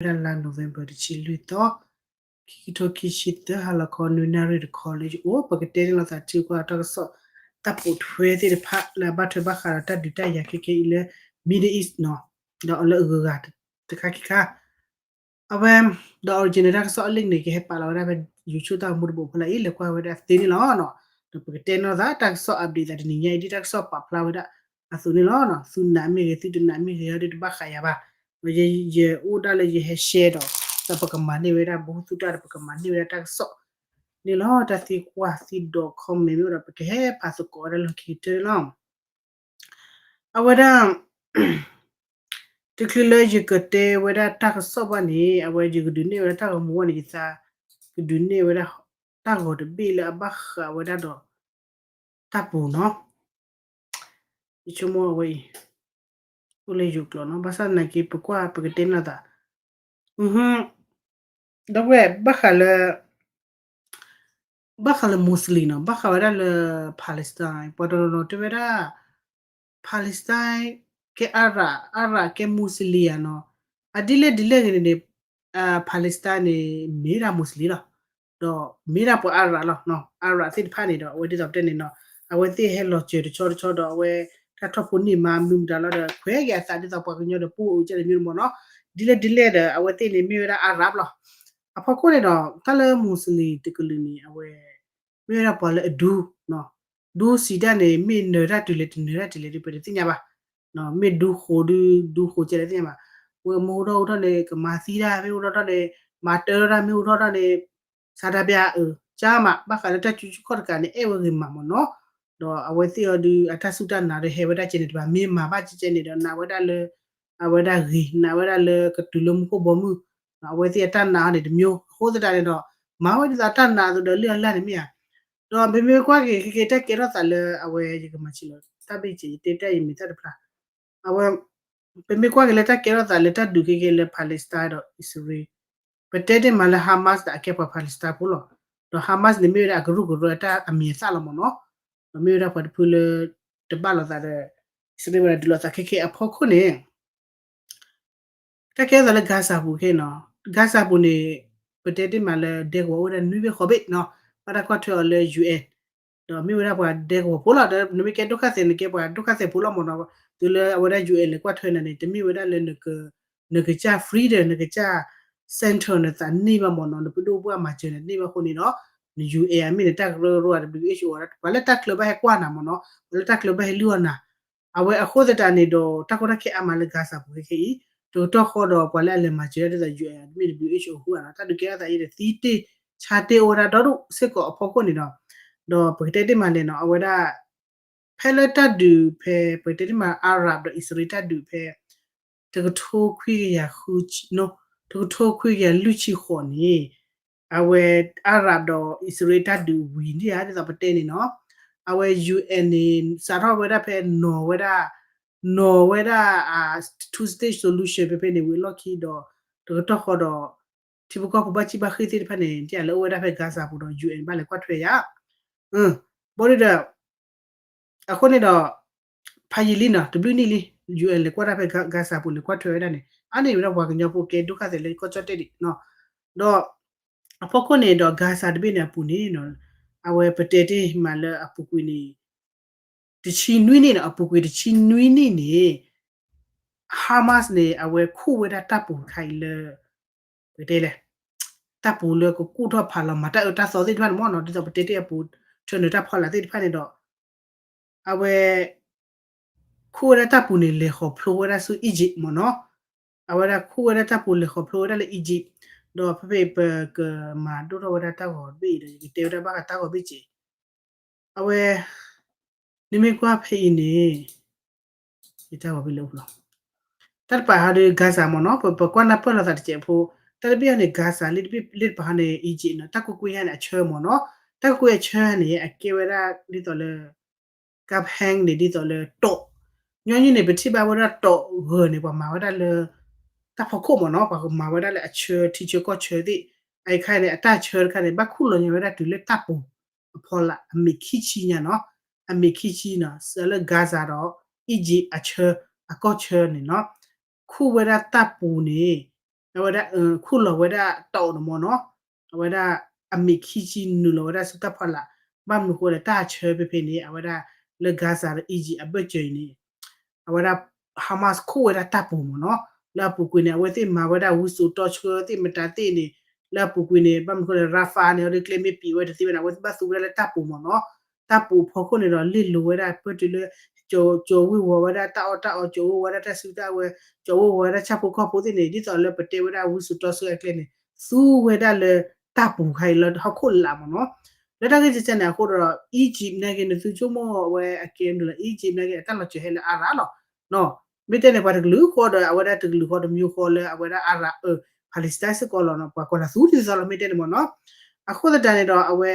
ဝဲဒၣ်လါ November တဆံလွံၢ်သီ ခံကထိခံဆံသၢ ဟါလီၤခီ နွံနၣ်ရံၣ်တခီလၢယအိၣ် ပကတဲန့ၢ်လိာ်သးထံကွၢ်တၢ်ကစီၣ် တၢ်ပိာ်ထွဲသ့ၣ်တဖၣ် လၢအဘၣ်ထွဲဘၣ်ဃးဒီးတၢ်ဒုးတၢ်ယၤခဲခဲအံၤလၢ Middle East နီၤ, ဒီးလၢအဂုၤအဂၤတခါခံခါ အဝဲ ဒီး original တၢ်ကစီၣ်အလံာ်န့ၣ် ကဟဲပာ်လီၤဝဲဒၣ်ဖဲ YouTube တၢ်ဂီၤမူတဘိးဖိလၢအံၤ လဲၤကွၢ်ဝဲဒၣ်သ့န့ၣ်လီၤ. ဒီးပကတဲန့ၢ်သးတၢ်ကစီၣ် update သးတနံၤညါအံၤ ဒ်တၢ်ကစီၣ်ပာ်ဖျါဝဲဒၣ်အသိးန့ၣ်လီၤ. သုနာ်မ့ၢ်ဂ့ၤ သုတနာ်မ့ၢ်ဂ့ၤ အီၤဒ်တဘၣ်ဃးယၤဘၣ်. ယအိၣ်ဒၣ်လၢယဟဲ share ဒီး ဒီးပကမၤန့ၢ်ဝဲဒၣ် ဘိသူၣ်တၢ်ဒီး ပကမၤန့ၢ်ဝဲဒၣ်တၢ်ကစီၣ်န့ၣ်လီၤ. တၢ်သံကွၢ်သံဒိး comment မ့ၢ်အိၣ်ဒီး ပကဟဲဖးသကိးဝဲဒၣ်လၢခံကတၢၢ်န့ၣ်လီၤ. အဝဲဒၣ် တချုးလၢယကတဲဝဲဒၣ်တၢ်ကစီၣ်ဘၣ်န့ၣ် အဝဲယကဒုးနဲၣ်ဝဲဒၣ်တၢ်ဂီၤမူဘၣ်န့ၣ် ယသး ကဒုးနဲၣ်ဝဲဒၣ်တၢ်ဂီၤတဘ့ၣ်လၢအဘၣ်ဃးဝဲဒၣ်ဒီး တၢ်ပူၤနီၤ. ယဆိကမိၣ်အဝဲအံၤ အိၣ်လၢယိၤကျိာ်နီၤ. ဘၣ်ဆၣ်သနာ်က့ ပကွၢ်ပကတဲန့ၢ်သး ဒီပုၢ်ဝဲၢ် ဘၣ်ဃးလၢ ဘၣ်ဃးလၢ Muslim နီၤ, ဘၣ်ဃးဝဲဒၣ်လၢ Palestine ပှၤတနီၤနီၤတဲဝဲဒၣ် Palestine ကဲ Arab, Arab ကဲ Muslim ဧါနီၤ. အဒ်လဲၣ်ဒ်လဲၣ်ဂ့ၤန့ၣ်န့ၣ် Palestine န့ၣ် မ့ၢ်ဒၣ် Muslim လီၤ. ဒီးမ့ၢ်ဒၣ်ပှၤ Arab လီၤနီၤ. Arab သ့ၣ်တဖၣ်န့ၣ်ဒီး အဝဲဒ်သိးပတဲန့ၣ်နီၤ, အဝဲသ့ၣ်ဟဲလီၤစၢၤတဆီတဆီဒီး အဝဲတၢ်ထီၣ်ဖိန့ၢ်မါမနုၤမတၤလီၤဒီး ခွဲးက့ၤအသးဒ်သိးပှၤကညီဒီး ပအိၣ်အူကဲဒီးမ့ၢ်မ့ၢ်နီၤ. ဒ်လဲၣ်ဒ်လဲၣ်ဒီး အဝဲသ့ၣ်န့ၣ်မ့ၢ်ဝဲဒၣ် Arab လီၤ. အဖီခိၣ်န့ၣ်ဒီး တၢ်လၢ Muslim တကလုာ်န့ၣ် အဝဲ မ့ၢ်ဝဲဒၣ်ပှၤလၢအဒူ ဒူစံးဒၣ်န့ၣ် မ့ၢ်နၢၤတၢ်တုၤလဲၣ်တနၢၤတၢ်တုၤလဲၣ်ဒ်ပတသ့ၣ်ညါဘၣ်. မ့ၢ်ဒူဃိးဒု ဒူဃိးကဲလဲၣ်သ့ၣ်ညါဘၣ်. ဝဲမ့ၢ်အိၣ်ထီၣ်အိၣ်ထီၣ်န့ၣ် ကမၤသံတၢ် မ့ၢ်အိၣ်ထီၣ်ထီၣ်န့ၣ် မၤတၢ်ထီၣ်တၢ် မ့ၢ်အိၣ်ထီၣ်ထီၣ်န့ၣ် စးတၢ်ပျၢ်အၢ ကၢ်မး ဘၣ်ဃးလၢတၢ်စုဆူၣ်ခီၣ်တကးန့ၣ် အဲၣ်ဝဲဂ့ၤမးမ့ၢ်နီၤ. ဒီးအဝဲသ့ၣ်အီၤဒု အတၢ်စူၢ်တၢ်နာ်ဒီးဟဲဝဲဒၣ်ကဲန့ၣ်တဘၣ် မ့ၢ်မၤဘၣ်ကဲကဲန့ၣ်ဒီး နာ်ဝဲဒၣ်လၢ အဝဲဒၣ်ဂ့ၤ နာ်ဝဲဒၣ်လၢကတုၤလၢမူခိၣ်ဘီမုၢ်, အဝဲသ့ၣ်အတၢ်နာ်အီၤန့ၣ်တမျိုး အဃိသတးန့ၣ်ဒီး မၤဝဲဒ်သိးအတၢ်နာ်အသိးဒီးလၢအလၢ်န့ၣ်မ့ၢ်ဧါ. ဒီးမ့မ့ၢ်ကွၢ်က့ၤခဲက့ၤတၢ်ကဲထီၣ်သးလၢအဝဲ ယကမၤဆံးလီၤ တၢ်ဘ့ၣ်က့ၤ ယတဲတၢ်အံၤမ့ၢ်တၢ်တဖျါ အဝဲ ပမ့ၢ်ကွၢ်က့ၤလၢတၢ်ကဲထီၣ်သးလၢတၢ်ဒုးခဲက့ၤလၢ Palestine ဒီး အံၣ်စရ့လး ပတဲတ့ၢ်မးလၢ Hamas ဒီးအကဲပှၤ Palestine ဖိလီၤ. ဒီး Hamas န့ၣ်မ့ၢ်ဝဲဒၣ်အကရူၢ်ကရၢတၢ်အမံၤအသၣ်လီၤမ့ၢ်နီၤ. ဒီးမ့ၢ်ဝဲဒၣ်ပှၤတဖုလၢ တဘၣ်လိာ်သးဒီး အံၣ်စရ့လးဝဲဒၣ်ဒုးလိာ်သးခဲက့ၤအဖီခိၣ်န့ၣ် တၢ်ကဲထီၣ်သးလၢ Gaza ပူၤခဲအံၤနီၤ, Gaza ပူၤန့ၣ် ပတဲတ့ၢ်မးလၢဒဲကဝီၤအိၣ်ဝဲဒၣ်နွံဘ့ၣ်ဃိးဘ့ၣ်နီၤ, ဘၣ်တၢ်ကွၢ်ထွဲအီၤလၢ UN ဒီးမ့ၢ်ဝဲဒၣ်ပှၤဒဲကဝီၤဖိလီၤ. ဒီးနမ့ၢ်ကဲဒုက္ခသည် နကဲပှၤဒုက္ခသည်ဖိလီၤမ့ၢ်နီၤ, တုၤလၢအဝဲဒၣ် UN လဲၤကွၢ်ထွဲနၤန့ၣ် တမ့ၢ်ဝဲဒၣ်လၢ နကစၢ် freedom နကစၢ် center နသးန့ၢ်ဘၣ်မ့ၢ်နီၤ, နပဒိၣ်ပှၢ်မၤစၢၤနၤတန့ၢ်ဘၣ်အဃိန့ၣ်ဒီး န UN မ့ၢ်နတၢ်ကရၢကရိ WHO ပှၤလၢတၢ်ချၢဘၣ်ဟဲကွၢ်နၤမ့ၢ်နီၤ, ပှၤလၢတၢ်ချၢဘၣ်ဟဲလုၢ်အီၣ်နၤ အဝဲအဃိသတးန့ၣ်ဒီး တၢ်ကီတၢ်ခဲအါမးလၢ Gaza ပူၤခဲခဲအံၤ, တကတီၢ်ဃီဒီးပှၤလၢအလဲၤမၤစၢၤဒၣ်ဒ်သိး UN တမ့ၢ် WHO အဃိဧါနီၤ, တၢ်ဒုးကဲထီၣ်သးအံၤဒီးသံတ့ၢ်ဆါတ့ၢ်အိၣ်ဝဲဒၣ်ဒီဒူၣ်စ့ၢ်ကီးအဖီခိၣ်န့ၣ်ဒီး, ဒီးပကတဲတ့ၢ်မးလဲၣ်နီၤ, အဝဲဒၣ် ဖဲလၢတၢ်ဒုးဖဲ ပကတဲတ့ၢ်မး Arab ဒီးအံၣ်စရ့လးတၢ်ဒုးဖဲ တကထိခွံကယၤဃု တကထိခွံကယၤလွံၢ်ဆံဃိးန့ၣ် အဝဲ Arab ဒီးအံၣ်စရ့လး တၢ်ဒုးဝံၤန့ၣ်ဧါ ဒ်သိးပတဲန့ၣ်နီၤ, အဝဲ UN န့ၣ် စးထီၣ်ဝဲဒၣ်ဖဲနီၤဝဲဒၣ် နီၤဝဲဒၣ် two state solution ဖဲဖဲန့ၣ် ဝံၤအလီၢ်ခံဒီး တကတီၢ်ဃီဒီး ထံဖိကီၢ်ဖိဘၣ်ဆံၣ်ဘၣ်ဃ့ၢ်သ့ၣ်တဖၣ်န့ၣ် ဒ်အလၢအိၣ်ဝဲဒၣ်ဖဲ Gaza ပူၤဒီး UN ဘၣ်လဲၤကွၢ်ထွဲယၤ ဘီဒုဒီး အဃိန့ၣ်ဒီး ဖးယံာ်လံနီၤ တဘျုးနံၣ်လံ UN လဲၤကွၢ်တၢ်ဖဲ Gaza ပူၤ လဲၤကွၢ်ထွဲဝဲဒၣ်န့ၣ် အါန့ၢ်ဝဲဒၣ်ပှၤကညီဖိကဲဒုက္ခသည်လၢကီၢ်ကၠီၣ်တဲၣ်ဒံးနီၤ, ဒီး အဖီခိၣ်န့ၣ်ဒီး Gaza တဘ့ၣ်န့ၣ်အပူၤန့ၣ် အဝဲပတဲတ့ၢ်မးလၢအပူၤကွံာ်န့ၣ် တဆံနွံနံၣ်နီၤ အပူၤကွံာ်တဆံနွံနံၣ်န့ၣ် Hamas န့ၣ် အဝဲခူၣ်ဝဲဒၣ်တၢ်ပူၤတခါအံၤလၢ ပတဲလဲၣ် တၢ်ပူၤလၢကကူၣ်ထီၣ်ဖးလီၤမၤတၢ်အၢတၢ်သီသ့ၣ်တဖၣ်န့ၣ်မ့ၢ်နီၤ ဒ်သိးပတဲတ့ၢ်အပူၤ ထၢနုာ်တၢ်ဖီလာ်သ့ၣ်တဖၣ်န့ၣ်ဒီး အဝဲ ခူၣ်ဝဲဒၣ်တၢ်ပူၤန့ၣ် လဲၤဃီၤဖျိဝဲဒၣ်ဆူ Egypt မ့ၢ်နီၤ, အဝဲဒၣ်ခူၣ်ဝဲဒၣ်တၢ်ပူၤလဲၤဃီၤဖျိဝဲဒၣ်လၢ Egypt, ဒီးဖဲဖဲပကမၤဒိၣ်ထီၣ်ဝဲဒၣ်တၢ်ဂီၤတဘ့ၣ်အံၤဒီး ယကတဲဝဲဒၣ်ဘၣ်ဃးတၢ်ဂီၤဘ့ၣ်စ့ၢ်, အဝဲ နမ့ၢ်ကွၢ်ဖဲအံၤန့ၣ် ယတၢ်ဂီၤဘ့ၣ်လၢအိၣ်လီၤ တၢ်တပာ်ဟးဒီး Gaza မ့ၢ်နီၤ ပကွၢ်နၢ်ပၢၢ်လိာ်သးတစဲးဖိ, တၢ်တဘ့ၣ်ဟါန့ၣ် Gaza လၢတဘ့ၣ်လၢတပာ်ဟးန့ၣ် Egypt နီၤ တၢ်ကွ့ၢ်ကွ့ၢ်ဟါန့ၣ် အဆၢမ့ၢ်နီၤ, တၢ်ကွ့ၢ်ကွ့ၢ်အဆၢန့ၣ် အကဲဝဲဒၣ်ဒ်သိးလၢ ကၢ်ဖဲန့ၣ် ဒ်သိးလၢတိာ်, ညီနုၢ်န့ၣ် ပထံၣ်ဘၣ်ဝဲဒၣ်တိာ်ဂၢၢ်န့ၣ် ပှၤမၤဝဲဒၣ်လၢ တၢ်ဖီခိၣ်မ့ၢ်နီၤ ပှၤကမၤဝဲဒၣ်လၢအဆၢထံဆၢကီၢ်ဆၢသ့ၣ်, အအံၤခါန့ၣ် အတၢ်ဆၢတခါန့ၣ် ဘၣ်ခူၣ်လီၤညါဝဲဒၣ်တုၤလၢတၢ်ပူၤအဖီလာ် အမ့ၢ်ခံဆံညါနီၤ, အမ့ၢ်ခံဆံနီၤ စးလၢ Gaza ဒီး Egypt အဆၢ အကီၢ်ဆၢန့ၣ်နီၤ, ခူၣ်ဝဲဒၣ်တၢ်ပူၤန့ၣ် အဝဲဒၣ် ခူၣ်လီၤဝဲဒၣ်တီၢ်န့ၣ်မ့ၢ်နီၤ, အဝဲဒၣ် အမံးခံဆံနုာ်လီၤဝဲဒၣ်ဆူတၢ်ဖီလာ်, ဘၣ်မနုၤဃိလဲၣ် တၢ်ဆၢဖဲဖဲန့ၣ် အဝဲဒၣ်လၢ Gaza ဒီး Egypt အဘၢၣ်စၢၤအံၤန့ၣ် အဝဲဒၣ် Hamas ခိၣ်ဝဲဒၣ်တၢ်ပူၤမ့ၢ်နီၤ, လၢအပူၤကွံာ်န့ၣ် အဝဲသ့ၣ်မၤဝဲဒၣ်ဝံစိာ်တီဆှၢသ့ၣ်မတၤသ့ၣ်န့ၣ်, လၢအပူၤကွံာ်န့ၣ် ဘၣ်မနုၤဃိလဲၣ် Rafah န့ၣ် အီၤဒီးကျဲမ့ၢ်ပံာ်ဝဲတသ့ဝဲန့ၣ် အဝဲသ့ၣ်ဘၣ်သူဝဲဒၣ်လၢတၢ်ပူၤမ့ၢ်နီၤ, တၢ်ပူၤအဖီခိၣ်န့ၣ်ဒီး လ့ၣ်လိၤဝဲဒၣ်ပၢၢ်တုၤလၢ ကၠီၤဝ့ၤဝီၤဝဲဒၣ်တၢ်အီၣ်တၢ်အီ, ကၠီၤဝ့ၤဝီၤဝဲဒၣ်တၢ်စုတၢ်ဝဲၤ, ကၠီၤဝ့ၤဝီၤဝဲဒၣ်ဆၣ်ဖိကီၢ်ဖိသ့ၣ်န့ၣ် ဒ်သိးလၢပတဲဝဲဒၣ်ဝံစိာ်တီဆှၢအကျဲန့ၣ် သူဝဲဒၣ်လၢတၢ်ပူၤခါအံၤလၢဟီၣ်ခိၣ်လာ်မ့ၢ်နီၤ, လၢတၢ်ဂ့ၢ်ကဲန့ၣ်အဃိဒီး Egypt နာ်က့ နသုဆိကမိၣ်ဝဲအကဲမနုၤလဲၣ်, Egypt နာ်က့ အတၢ်လီၤစၢၤဟဲလၢအါရၣ်လီၤ, မ့ၢ်တဲန့ၣ် ပှၤတကလုာ်ဃီဒီး အဝဲဒၣ်တကလုာ်ဃီတမံၤဃီလၢအဝဲဒၣ်အါရၣ် Palestine စ့ၢ်ကီးလီၤနီၤ, ပှၤကွၢ်လၢသူဒ်သိးလီၤ မ့ၢ်တဲန့ၣ်မ့ၢ်နီၤ, အဃိသတးန့ၣ်ဒီး အဝဲ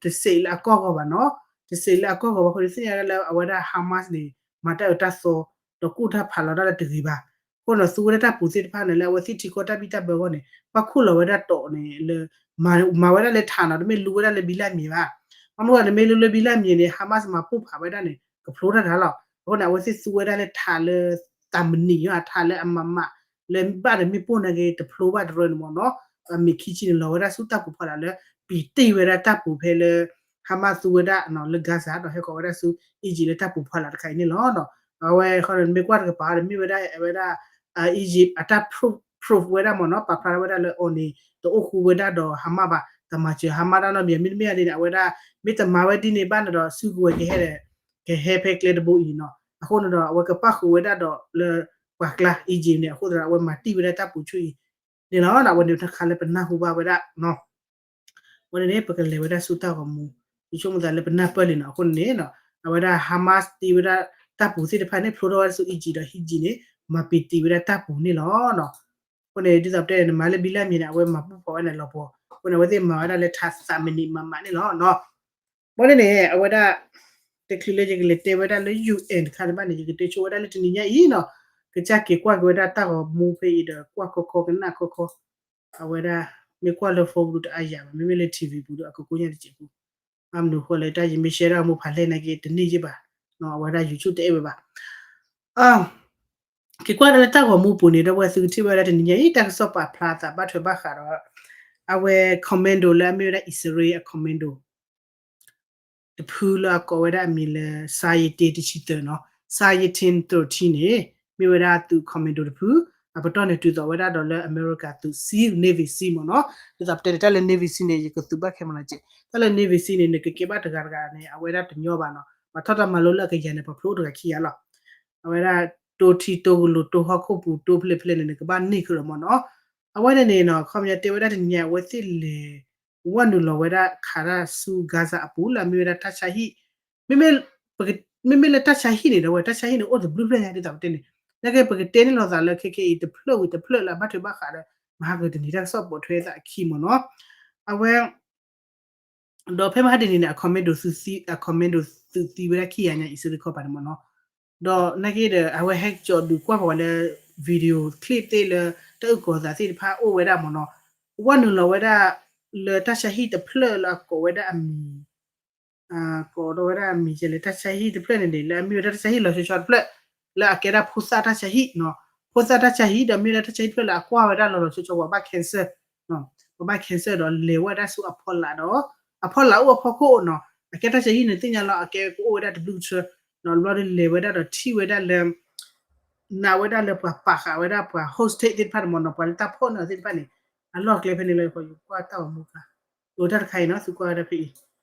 တစဲးလၢအကီၢ်ဂီၤဘၣ်နီၤ, တစဲးလၢအကီၢ်ဂီၤဘၣ်အဃိန့ၣ် သ့ၣ်ညါဒၣ်လၢအဝဲဒၣ် Hamas န့ၣ် မၤတၢ်အၢတၢ်သီ ဒီးကူၣ်တၢ်ဖးလီၤတၢ်လၢတဂ့ၤဘၣ်, အဃိဒီးသူဝဲဒၣ်တၢ်ပူၤသ့ၣ်တဖၣ်န့ၣ် လၢအဝဲသ့ၣ်ထံကီၢ်တၢ်ဘံၣ်တၢ်ဘၢအဂီၢ်န့ၣ် ဘၣ်ခူၣ်လီၤဝဲဒၣ်တီၢ်န့ၣ်လၢ မၤဝဲဒၣ်လၢထးနီၤ, တမ့ၢ်လူဝဲဒၣ်လၢဘံလၢ်မံၤဘၣ်, ဘၣ်မနုၤဃိလဲၣ် နမ့ၢ်လူလၢဘံလၢ်မံၤန့ၣ် Hamas မၤပိၢ်ဖးဝဲဒၣ်န့ၣ် ကဖျိတၢ်တၢ်လီၤ, အဃိန့ၣ် အဝဲသ့ၣ်သူဝဲဒၣ်လၢထးလၢ သးမနံၤယါ ထးလၢအမးမး လၢဘၣ်ဒီးမ့ၣ်ပိၢ်နာ်က့ တဖျိဘၣ်တရၢန့ၣ်မ့ၢ်နီၤ, အမံးခံဆံန့ၣ် လီၤဝဲဒၣ်ဆူတၢ်ပူၤဖီလာ်လၢ ပံာ်တ့ၢ်ဝဲဒၣ်တၢ်ပူၤဖဲလၢ Hamas သူဝဲဒၣ်လၢ Gaza ဒီးဟဲကီးဝဲဒၣ်ဆူ Egypt လၢတၢ်ပူၤဖီလာ်တခါအံၤန့ၣ်လီၤ. အဝဲဃီန့ၣ် မ့ၢ်ကွၢ်တကပၤဒီး မ့ၢ်ဝဲဒၣ်အဝဲဒၣ် Egypt အတၢ် proof ဝဲဒၣ်မ့ၢ်နီၤ, ပာ်ဖျါထီၣ်ဝဲဒၣ်လၢအီၤန့ၣ် တအိၣ်ဃူဝဲဒၣ်ဒီး Hamas ဘၣ်, တမၤစၢၤ Hamas တၢ်နီတမံၤ, မ့တမ့ၢ်ဒ်န့ၣ် အဝဲဒၣ် မ့ၢ်တမၤဝဲဒ်န့ၣ်ဘၣ်န့ၣ်ဒီး စုကဝဲၤကဟဲဒီး ကဟဲဖဲကျဲတဘိအံၤနီၤ, အဃိန့ၣ်ဒီး အဝဲကပၣ်ဃုာ်ဝဲဒၣ်ဒီးလၢပှၤကျါ Egypt န့ၣ်, အဃိသတးဒီး အဝဲမၤတံၢ်ဝဲဒၣ်တၢ်ပူၤဆူအံၤန့ၣ်လီၤ. အဝဲန့ၣ်တခါလၢပနၢ်ဟူဘၣ်ဝဲဒၣ် အဝဲန့ၣ်န့ၣ် ပကလဲၤဝဲဒၣ်ဆူတၢ်ဂီၤမူ, ယဆိကမိၣ်သးလၢပနၢ်ပၢၢ်လံနီၤ, အဃိန့ၣ်န့ၣ် အဝဲဒၣ် Hamas တ့ဝဲဒၣ်တၢ်ပူၤသ့ၣ်တဖၣ်န့ၣ် ဖျိထီၣ်ဝဲဒၣ်ဆူ Egypt ဒီး Egypt န့ၣ် မၤပံာ်တ့ၢ်ဝဲဒၣ်တၢ်ပူၤန့ၣ်လီၤ. အဃိန့ၣ် ဒ်သိးပတဲန့ၣ် နမၤလၢဘံလၢ်မံၤန့ၣ် အဝဲမၤပိၢ်ဖးဝဲန့ၣ်လီၤပှီၤ, အဃိန့ၣ် အဝဲသ့ၣ်မၤဝဲဒၣ်လၢထးသးမံးနံးမးမးန့ၣ်လီၤ. ဘၣ်န့ၣ်န့ၣ် အဝဲဒၣ် တချုးလၢယကလဲၤတဲဝဲဒၣ်လၢ UN တခါန့ၣ်ဘၣ်န့ၣ် ယကတဲဆိဝဲဒၣ်လၢတနံၤညါအံၤနီၤ, ကစၢ်က့ၤကွၢ်က့ၤဝဲဒၣ်တၢ်ဂီၤမူဖဲအံၤဒီး ကွၢ်ခီခီကနၣ်ခီခီ အဝဲဒၣ် မ့ၢ်ကွၢ်လၢ phone ပူၤဒီးတအါယၤဘၣ်, မ့မ့ၢ်လၢ TV ပူၤဒီးအကကိညါတစဲးဖိ, ဘၣ်မနုၤအဃိလဲၣ် တၢ်ယမ့ၢ် share တၢ်ဂီၤမူဖးလဲၢ်နာ်က့ တန့ၢ်ယ့ၢ်ဘၣ်, အဝဲဒၣ် YouTube တအဲၣ်ဝဲဘၣ်. က့ၤကွၢ်ဒၣ်လၢတၢ်ဂီၤမူပူၤန့ၣ် ဒီပုၢ်ဝဲၢ်သုကထံၣ်ဝဲဒၣ်တနံၤညါအံၤ တၢ်ကစီၣ်ပာ်ဖျါသးဘၣ်ထွဲဘၣ်ဃးဒီး အဝဲ commando လၢအမ့ၢ်ဝဲဒၣ်အံၣ်စရ့လးအ commando တဖုလၢအကိးဝဲဒၣ်အမံၤလၢ Sayeti တဆံသၢနီၤ, Sayeti thirteen န့ၣ် မ့ၢ်ဝဲဒၣ်သုး commando တဖု, အပတီၢ်န့ၣ်တုၤသိးဝဲဒၣ်ဒီးလၢအမဲရကၤသုး SEAL, Navy SEAL မ့ၢ်နီၤ, ဒ်သိးပတဲန့ၣ် တၢ်လၢ Navy SEAL န့ၣ် ယကသုးဘၣ်ခဲမုၢ်လၢ်က့, တၢ်လၢ Navy SEAL န့ၣ် နကကဲဘၣ်တဂၤတဂၤန့ၣ် အဝဲဒၣ်တညီဘၣ်နီၤ, ပှၤထီၣ်တၢ်မၤလိလၢအကယၤန့ၣ် ပှၤဖျိအိၣ်တဂၤခံဂၤလီၤ. အဝဲဒၣ် တိထံတိကလိၤတိဟီၣ်ခိၣ်ပူၤတိဖျဲၣ်ဖျဲၣ်န့ၣ် နကဘၣ်န့ၢ်ဃုာ်ဒီးမ့ၢ်နီၤ, အဝဲန့ၣ်န့ၣ်နီၤ ခီပညီတဲဝဲဒၣ်တနံၤညါ အဝဲသ့ၣ်လဲၤ ဝဲနုာ်လီၤဝဲဒၣ်ခးတၢ်ဆူ Gaza အပူၤလၢအမ့ၢ်ဝဲဒၣ်တၢ်ဆါဟံၣ်, မ့မ့ၢ် မ့မ့ၢ်လၢတၢ်ဆါဟံၣ်န့ၣ် ဒီးအဝဲတၢ်ဆါဟံၣ်န့ၣ် အိၣ်တဘျုးဖျၢၣ်ညါဒ်သိးပတဲန့ၣ်, နာ်က့ပကတဲန့ၢ်လိာ်သးလၢခဲကနံၣ်အံၤ တဖျၢၣ်ဝံၤတဖျၢၣ်လၢအဘၣ်ထွဲဘၣ်ဃးဒီး မဟါကတနံၤတၢ်ကစီၣ်ပိာ်ထွဲသးအခံမ့ၢ်နီၤ, အဝဲ ဒီးဖဲမဟါတနံၤန့ၣ် အ commando သုးသံ အ commando သုးသံဝဲဒၣ်ခံဂၤညါ အံၣ်စရ့လးခီပၤန့ၣ်မ့ၢ်နီၤ, ဒီးနာ်က့ဒီး အဝဲဟဲကၠီဒုးကွၢ်ပှၤလၢ video clip သ့ၣ်လၢ တၢ်အုၣ်ကီၤသးသ့ၣ်တဖၣ်အိၣ်ဝဲဒၣ်မ့ၢ်နီၤ, ဝဲနုာ်လီၤဝဲဒၣ် လၢတၢ်ဆါဟံၣ်တဖျၢၣ်လၢအကိးဝဲဒၣ်အမံၤ ကိးဒီးဝဲဒၣ်အမံၤကဲလဲၣ် တၢ်ဆါဟံၣ်တဖျၢၣ်န့ၣ်န့ၣ် လၢအမ့ၢ်ဝဲဒၣ်တၢ်ဆါဟံၣ်လီၤဆီဆီတဖျၢၣ် လၢအကဲဒၣ်ဖိသၣ်တၢ်ဆါဟံၣ်, ဖိသၣ်တၢ်ဆါဟံၣ် ဒီးမ့ၢ်ဝဲဒၣ်တၢ်ဆါဟံၣ်တဖျၢၣ်လၢအကွၢ်ဝဲဒၣ်လီၤလီၤဆီဆီ ပှၤဘၣ် cancer, ပှၤဘၣ် cancer ဒီးလဲၤဝဲဒၣ်ဆူအဖီလာ်ဒီး အဖီလာ်အိၣ်အဖီခိၣ်နီၤ, အကဲတၢ်ဆါဟံၣ်န့ၣ်သ့ၣ်ညါလီၤ အကဲကအိၣ်ဝဲဒၣ်တဘျုးကထၢ, ဘျီဒီးလဲၤဝဲဒၣ်ဒီးထံၣ်ဝဲဒၣ်လၢ နာ်ဝဲဒၣ်လၢပှၤပာ်ဃာ်ဝဲဒၣ်ပှၤ hostage သ့ၣ်တဖၣ်န့ၣ်မ့ၢ်နီၤ, ပှၤလၢတၢ်ဖီၣ်န့ၢ်အီၤသ့ၣ်တဖၣ်န့ၣ် အလီၢ်ကျဲဖဲန့ၣ်လၢယကွၢ်တၢ်ဂီၤမူခါ, အိၣ်တၢ်တခါအံၤနီၤ သုကွၢ်ဝဲဒၣ်ဖဲအံၤ,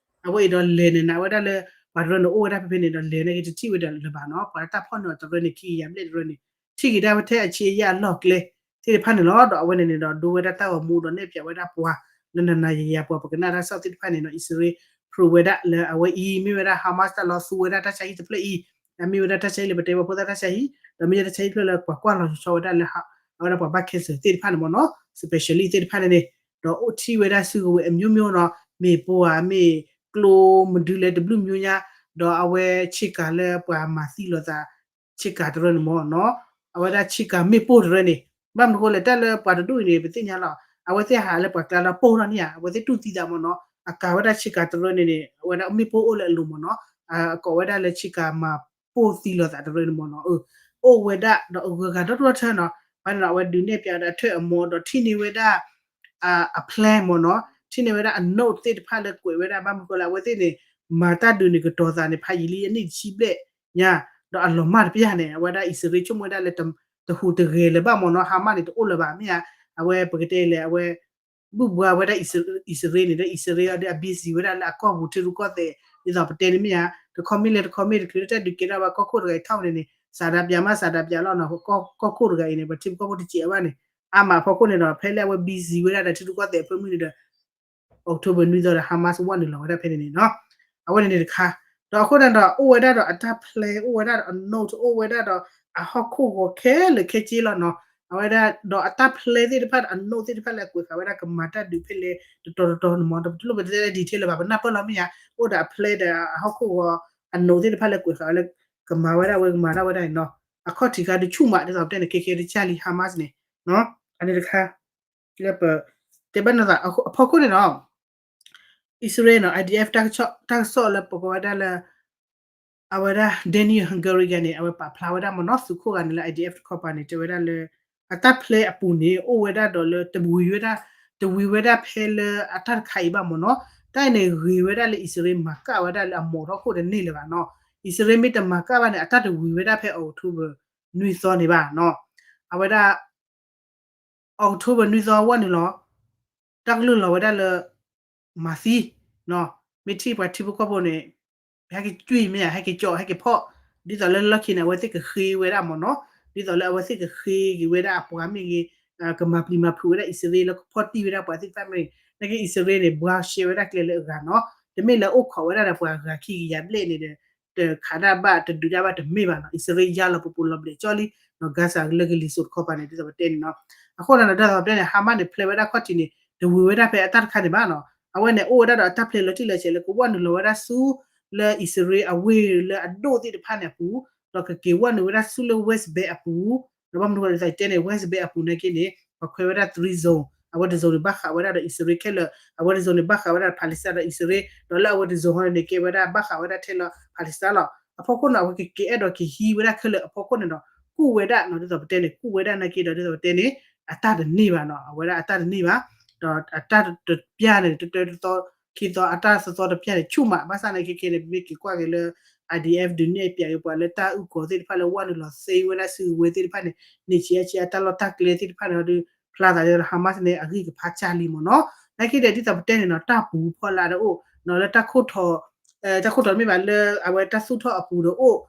အဝဲအံၤဒီးလဲၤန့ၣ် နာ်ဝဲဒၣ်လၢ ပှၤတရၢန့ၣ်အိၣ်ဝဲဒၣ်ဖဲဖဲန့ၣ်ဒီး လဲၤနာ်က့တထံၣ်ဝဲဒၣ်လၢၤဘၣ်နီၤ, ပှၤလၢတၢ်ဖီၣ်န့ၢ်အီၤတရၢန့ၣ် ခံကယၤဘျဲၣ်တရၢန့ၣ် ထံၣ်က့ၤဒၣ်ဝဲထဲအဆံအယၢ်အလီၢ်ကျဲသ့ၣ်တဖၣ်န့ၣ်လီၤ. ဒီးအဝဲန့ၣ်န့ၣ်ဒီး ဒိဝဲဒၣ်တၢ်ဂီၤမူဒီးနဲၣ်ဖျါဝဲဒၣ်ပှၤ လၢနၤနၤယၤယၤပှၤ ပကနၣ်တၢ်ကစီၣ်သ့ၣ်တဖၣ်န့ၣ်နီၤ, အံၣ်စရ့လး prove ဝဲဒၣ်လၢအဝဲအံၤ မ့ၢ်ဝဲဒၣ် Hamas တၢ်လီၤသူဝဲဒၣ်တၢ်ဆါဟံၣ်တဖျၢၣ်အံၤ, အမ့ၢ်ဝဲဒၣ်တၢ်ဆါဟံၣ်လၢပတဲဝဲဖိသၣ်တၢ်ဆါဟံၣ်, ဒီးမ့ၢ်ဝဲဒၣ်တၢ်ဆါဟံၣ်တဖျၢၣ်လၢပှၤကွၢ်လီၤဆီဝဲဒၣ်လၢ အဝဲဒၣ်ပှၤဘၣ် cancer သ့ၣ်တဖၣ်န့ၣ်မ့ၢ်နီၤ, specialist သ့ၣ်တဖၣ်န့ၣ်န့ၣ်, ဒီးအိၣ်ထံၣ်ဝဲဒၣ်စုကဝဲၤအမျိုးမျိုးနီၤ, မ့ၣ်ပိၢ်ဧါ မ့ၢ်ကျိမနုၤလဲၣ်တဘျုးမျိုးညါ, ဒီးအဝဲဆ့ကၤလၢပှၤမၤသံလိာ်သး ဆ့ကၤတရၢန့ၣ်မ့ၢ်နီၤ, အဝဲဒၣ်ဆ့ကၤမ့ၣ်ပိၢ်တရၢန့ၣ်, ဘၣ်မနုၤဃိလဲၣ် တၢ်လၢပှၤတဒူၣ်အံၤန့ၣ် ပသ့ၣ်ညါလီၤ, အဝဲသ့ၣ်ဟးလၢပှၤကျါလၢပိၢ်ထီၣ်န့ၣ်ဧါ, အဝဲသ့ၣ်တူၢ်သံသးမ့ၢ်နီၤ, အကၤဝဲဒၣ်ဆ့ကၤတရၢန့ၣ်န့ၣ် အဝဲဒၣ်မ့ၣ်ပိၢ်အိၣ်လၢအလိၤမ့ၢ်နီၤ, အကိးဝဲဒၣ်လၢဆ့ကၤမၤပိၢ်သံလိာ်သးတရၢန့ၣ်မ့ၢ်နီၤ, အိၣ်ဝဲဒၣ်ဒီးအဂုၤအဂၤဒီတရီထၢနီၤ အဝဲဒုးနဲၣ်ပၠးဝဲဒၣ်အထၢၣ်အမီၤဒီးထံၣ်န့ၢ်ဝဲဒၣ် အ plan မ့ၢ်နီၤ, ထံၣ်န့ၢ်ဝဲဒၣ်အ note သ့ၣ်တဖၣ်လၢကွဲးဝဲဒၣ် ဘၣ်မနုၤဃိလၢအဝဲသ့ၣ်န့ၣ် မၤတၢ်ဒုးန့ၣ်ကတီၤသးန့ၣ် ဖးယံာ်လံအနံၣ်တဆံဘျဲၣ်ညါ, ဒီးအလီၤမၢ်တပျၢ်န့ၣ် အဝဲဒၣ်အံၣ်စရ့လးဆိကမိၣ်ဝဲဒၣ်လၢ တဟူးတဂဲၤလၢၤဘၣ်မ့ၢ်နီၤ, ဟါမးန့ၣ်တအိၣ်လၢၤဘၣ်မ့ၢ်ဧါ, အဝဲပကတဲလဲၣ် အဝဲ ဘူၣ်ဘှါဝဲဒၣ်အံၣ်စရ့လးန့ၣ်ဒီး အံၣ်စရ့လးအီၤဒီးအ busy ဝဲဒၣ်လၢအကီၢ်ပူၤထံရူၢ်ကီၢ်သဲး ဒ်သိးပတဲန့ၣ်မ့ၢ်ဧါ, တခီမ့ၢ်လဲၤတခီမ့ၢ်တချုးလၢတၢ်ဒုးကဲထီၣ်ဘၣ်ကီၢ်ခိၣ်တဂၤအံၤထီၣ်န့ၣ်န့ၣ် စးဒၣ်ပၠးမး စးဒၣ်ပၠးလီၤနီၤ, ကီၢ်ခိၣ်တဂၤအံၤန့ၣ် ပှၤထံဖိကီၢ်ဖိတစဲးအဘၣ်န့ၣ် အါမးအဖီခိၣ်န့ၣ်ဒီး ဖဲလၢအဝဲ busy ဝဲဒၣ်ဒီးထံရူၢ်ကီၢ်သဲးအဖၢမုၢ်န့ၣ်ဒီး October နွံသီဒီး Hamas ဝဲနုာ်လီၤဝဲဒၣ်ဖဲန့ၣ်န့ၣ်နီၤ, အဝဲန့ၣ်န့ၣ်တခါ, ဒီးအဃိန့ၣ်ဒီး အိၣ်ဝဲဒၣ်ဒီးအတၢ် plan အိၣ်ဝဲဒၣ်ဒီးအ note အိၣ်ဝဲဒၣ်ဒီး အဟီၣ်ခိၣ်ဂီၤခဲလၢာ်ခဲဆ့လီၤနီၤ, အဝဲဒၣ်ဒီးအတၢ် plan သ့ၣ်တဖၣ်ဒီးအ note သ့ၣ်တဖၣ်လၢအကွဲးဃာ်ဝဲဒၣ်ကမၤတၢ်ဒုးဖဲလဲၣ်တတီၤတတီၤန့ၣ်မ့ၢ် တလိၣ်ပတဲ detail လၢၤဘၣ် ပနၢ်ပၢၢ်လီၤမ့ၢ်ဧါ, အိၣ်ဒီးအ plan ဒီးအဟီၣ်ခိၣ်ဂီၤ အ note သ့ၣ်တဖၣ်လၢကွဲးဃာ်ဝဲလၢ ကမၤဝဲဒၣ်ဝဲကမၤဒၣ်ဝဲဒၣ်န့ၣ်နီၤ, အခီၣ်ထံးခါဒုးဆူၣ်မး ဒ်သိးပတဲန့ၣ် ခဲခဲတစၢ်လံ Hamas န့ၣ်, အန့ၣ်တခါ လၢပ တဲဘၣ်နသးအဖီခိၣ်န့ၣ်နီၤ အံၣ်စရ့လးနီၤ IDF တၢ်ကစီၣ်လၢပကိးဝဲဒၣ်လၢ အဝဲဒၣ် Daniel Hagari ဂၤန့ၣ် အဝဲပာ်ဖျါဝဲဒၣ်မ့ၢ်နီၤ သုးခိၣ်ဂၤန့ၣ်လၢ IDF တခီပၤန့ၣ် တဲဝဲဒၣ်လၢ အတၢ် plan အပူၤန့ၣ် အိၣ်ဝဲဒၣ်ဒီးလၢတဝံၤဝဲဒၣ် တဝံၤဝဲဒၣ်ဖဲလၢအတၢ်တခါအံၤဘၣ်မ့ၢ်နီၤ, တၢ်အံၤန့ၣ်ဂ့ၤဝဲဒၣ်လၢအံၣ်စရ့လးမၤကၣ်ဝဲဒၣ်လၢအမိာ်ထီၣ်ခိၣ်တန့ၢ်လၢၤဘၣ်နီၤ, အံၣ်စရ့လးမ့ၢ်တမၤကၣ်ဘၣ်န့ၣ် အတၢ်တဝံၤဝဲဒၣ်ဖဲ October နွံသီန့ၣ်ဘၣ်နီၤ, အဝဲဒၣ် October နွံသီဝဲနုာ်လီၤ တၢ်ကလုၢ်လီၤဝဲဒၣ်လၢ မၤသံ, မ့ၢ်ထံၣ်ပှၤထံဖိကီၢ်ဖိန့ၣ် ဟဲက့ၤကွံာ်မ့ၢ်ဧါ ဟဲက့ၤကၠီ ဟဲက့ၤဖီၣ်, ဒ်သိးလၢလီၢ်ခံန့ၣ် အဝဲသ့ၣ်ကဃ့ဝဲဒၣ်မ့ၢ်နီၤ, ဒ်သိးလၢအဝဲသ့ၣ်ကဃ့က့ၤဝဲဒၣ်အပှၤမ့ၢ်ဂ့ၤ, ကမၤပျံၤမၤဖုးဝဲဒၣ်အံၣ်စရ့လးလၢကဖီၣ်တံၢ်ဝဲဒၣ်ပှၤသ့ၣ်တဖၣ်မ့ၢ်ဂ့ၤ, နာ်က့အံၣ်စရ့လးန့ၣ် ဘှါရှဲဝဲဒၣ်ကျဲလၢအဂၤနီၤ, တမ့ၢ်လၢအိၣ်ခိးဝဲဒၣ်ဒီးပှၤဂၤခံကယၤဘျဲၣ်န့ၣ်ဒီး တခးတၢ်ဘၣ်တဒုးတၢ်ဘၣ်တမ့ၢ်ဘၣ်နီၤ, အံၣ်စရ့လးယါလီၤပပူၤလီၤဘျဲးကၠီလံ, Gaza လၢကလံၤစိးတခီပၤန့ၣ် ဒ်သိးပတဲန့ၣ်နီၤ, အဃိန့ၣ်ဒီး ဒ်သိးပတဲန့ၣ် Hamas န့ၣ် plan ဝဲဒၣ်ခီၣ်ထံးန့ၣ် တဝံၤဝဲဒၣ်ဖဲအတၢ်တခါန့ၣ်ဘၣ်နီၤ, အဝဲန့ၣ်အိၣ်ဝဲဒၣ်ဒီးအတၢ် plan လီၤတံၢ်လီၤဆဲးလၢကဝဲနုာ်လီၤဝဲဒၣ်ဆူ လၢအံၣ်စရ့လးအဝ့ၢ်လၢအဒိၣ်သ့ၣ်တဖၣ်န့ၣ်အပူၤ, ဒီးကက့ၤဝဲနုာ်ဝဲဒၣ်ဆူလၢ West Bank အပူၤ, ဒီးဘၣ်မနုၤဃိလၢဒ်သိးတဲန့ၣ် West Bank အပူၤနာ်က့န့ၣ် ပှၤခွဲးဝဲဒၣ် three zone, အဝဲတ zone န့ၣ် ဘၣ်ဃးဝဲဒၣ်ဒီးအံၣ်စရ့လးခဲလၢာ်, အဝဲတ zone န့ၣ် ဘၣ်ဃးဝဲဒၣ် Palestine ဒီးအံၣ်စရ့လး, ဒီးလၢအဝဲတ zone ဟီန့ၣ် ကဲဝဲဒၣ်ဘၣ်ဃးဝဲဒၣ်ထဲလၢ Palestine လီၤ, အဖီခိၣ်န့ၣ် အဝဲကက့ၤအဲၣ်ဒိးက့ၤဟံးဝဲဒၣ်ခဲလၢာ်အဖီခိၣ်န့ၣ်ဒီး ကူၣ်ဝဲဒၣ်နီၤ, ဒ်သိးပတဲန့ၣ် ကူၣ်ဝဲဒၣ်နာ်က့ဒီး ဒ်သိးပတဲန့ၣ် အတၢ်တန့ၢ်ဘၣ်နီၤ, အဝဲဒၣ်အတၢ်တန့ၢ်ဘၣ်, ဒီးအတၢ်တပျၢ်န့ၣ် တတၢတသီ ခံသီ အတၢ်သီသီတပျၢ်န့ၣ် ဆူၣ်မး, ဘၣ်ဆၣ်နာ်က့ခဲန့ၣ် ပမ့ၢ်က့ၤကွၢ်က့ၤလၢ IDF ဒုးနဲၣ်ပၠးက့ၤပှၤလၢတၢ်အုၣ်ကီၤသ့ၣ်တဖၣ်လၢဝဲနုာ်လီၤသ့ဝဲဒၣ်စုကဝဲၤသ့ၣ်တဖၣ်န့ၣ် န့ၢ်ဆံးအါဆံးအတၢ်လီၢ်တၢ်ကျဲသ့ၣ်တဖၣ်န့ၣ်ဒီး ဖျါသးဒီး Hamas န့ၣ် အဂံၢ်ကဖးစၢ်လံမ့ၢ်နီၤ, နာ်က့ဒီးဒ်သိးပတဲန့ၣ်နီၤ တၢ်ပူၤဖီလာ်ဒီးအိၣ်နီၤ လၢတၢ်ခိၣ်ထီၣ် တၢ်ခိၣ်ထီၣ်မ့ၢ်ဘၣ်လၢအဝဲတၢ်သူၣ်ထီၣ်အပူၤဒီးအိၣ်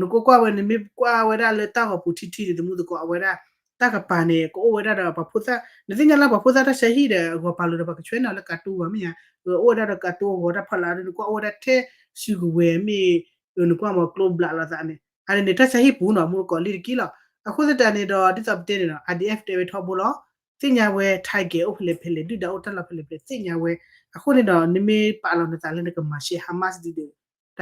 နကွၢ်ကွၢ်ဝဲ နမ့ၢ်ကွၢ်ဝဲဒၣ်လၢတၢ်ဂီၤပူၤထံထံန့ၣ် တမူသကိးအဝဲဒၣ် တၢ်ကပၤန့ၣ် ကအိၣ်ဝဲဒၣ်ဒီးပှၤဖိသၣ် နသ့ၣ်ညါလၢပှၤဖိသၣ်တၢ်ဆါဟံၣ်ဒီး အဂီၤပာ်လိၤဒီးပှၤကဆွဲနီၤလၢကးတိၤဘၣ်မ့ၢ်ဧါ, အိၣ်ဝဲဒၣ်ဒီးကးတိၤအဂီၤတၢ်ဖီလာ်ဒီး နကွၢ်အိၣ်ဝဲဒၣ်ထဲစုကဝဲၤမ့ၢ် နကွၢ်မ့ၢ်ကျိဘျးလိာ်သးန့ၣ် အန့ၣ်န့ၣ် တၢ်ဆါဟံၣ်ပူၤနီၤ မူတကိးလံတက့ၢ်လီၤ. အဃိသတးန့ၣ်ဒီး ဒ်သိးပတဲန့ၣ်နီၤ IDF တဲဝဲထီဘိလီၤ. သ့ၣ်ညါဝဲ target အိၣ်ဖဲလဲၣ်ဖဲလဲၣ် ဒုၣ်ဒါအိၣ်တၢ်လီၢ်ဖဲလဲၣ်ဖဲလဲၣ် သ့ၣ်ညါဝဲ. အဃိန့ၣ်ဒီး နမ့ၢ်ပာ်လီၤနသးလၢနကမၤရှဲ Hamas ဒ်ဒီး တၢ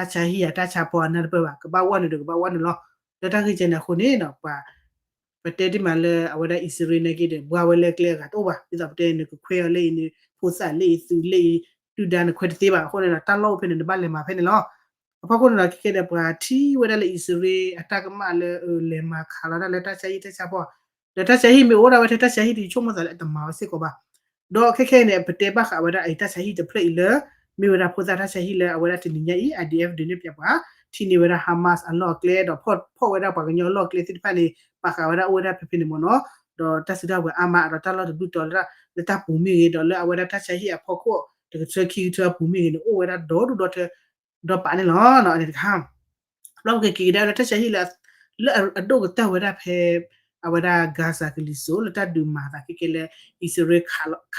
်ဆါဟံၣ်ဧါ တၢ်ဆါပီၢ်အနၢ်တပၢၢ်ဘၣ် ကဘၣ်ဝဲနုာ်ဒီးကဘၣ်ဝဲနုာ်လီၤ. လၢတၢ်ဂ့ၢ်ကဲန့ၣ်အဃိန့ၣ်ဒီး ပှၤ ပတဲတ့ၢ်မးလၢအဝဲဒၣ်အံၣ်စရ့လးနာ်က့ဒီး ဘှါဝဲလၢကျဲအဂၤတအိၣ်ဘၣ်. ဒ်သိးပတဲန့ၣ် နကခွဲးအီၤလၢအံၤန့ၣ် ဖိသၣ်လၢအံၤ သုးလၢအံၤ ဒုၣ်ဒါနခွဲးတသ့ဘၣ်. အဃိန့ၣ်ဒီး တၢ်လီၢ်အိၣ်ဖဲန့ၣ် နဘၣ်လဲၤမၤဖဲန့ၣ်လီၤ. အဖီခိၣ်န့ၣ်ဒီး ခဲကဲဒီး ပှၤထံၣ်ဝဲဒၣ်လၢအံၣ်စရ့လးအတၢ်ကမၣ်လၢ လဲၤမၤခးလီၤတၢ်လၢတၢ်ဆါဟံၣ်တၢ်ဆါပီၢ် ဒီးတၢ်ဆါဟံၣ်မ့ၢ်အိၣ်ဒၣ်ဝဲထဲတၢ်ဆါဟံၣ်ဒီး ယဆိကမိၣ်သးလၢအတမၤဝဲစ့ၢ်ကီးဘၣ်. ဒီးခဲခဲအံၤန့ၣ် ပတဲဘၣ်ဃးဝဲဒၣ်အံၤ တၢ်ဆါဟံၣ်တဖျၢၣ်အံၤလၢ မ့ၢ်ဝဲဒၣ်ဖိသၣ်တၢ်ဆါဟံၣ်လၢအဝဲဒၣ်တနံၤညါအံၤ IDF ဒုးနဲၣ်ပၠးပှၤ ထံၣ်န့ၢ်ဝဲဒၣ် Hamas အလီၢ်အကျဲ ဒီးဖီၣ်ဝဲဒၣ်ပှၤကညီအလီၢ်အကျဲသ့ၣ်တဖၣ်န့ၣ် ပာ်ဃာ်ဝဲဒၣ်အိၣ်ဝဲဒၣ်ဖဲဖဲန့ၣ်မ့ၢ်နီၤ. ဒီးတၢ်စုတၢ်ဝဲၤအါမး ဒီးတၢ်လီၢ်တဘျုးတီၤလၢ လၢတၢ်ပူၤမ့ၢ်ဂ့ၤ ဒီးလၢအဝဲဒၣ်တၢ်ဆါဟံၣ်အဖီခိၣ် တကထၢခံကထၢအပူၤမ့ၢ်ဂ့ၤန့ၣ် အိၣ်ဝဲဒၣ်ဒီဒူၣ်ဒီထၢ ဒီးပာ်န့ၣ်လီၤ. အန့ၣ်တခါ ဘျီပကက့ၤကဒါလၢတၢ်ဆါဟံၣ်လၢ လၢအဒိၣ်ကတၢၢ်ဝဲဒၣ်ဖဲ အဝဲဒၣ် Gaza ကလံၤစိး လၢတၢ်ဒုးမၤသးခဲကဲလၢ အံၣ်စရ့လးခ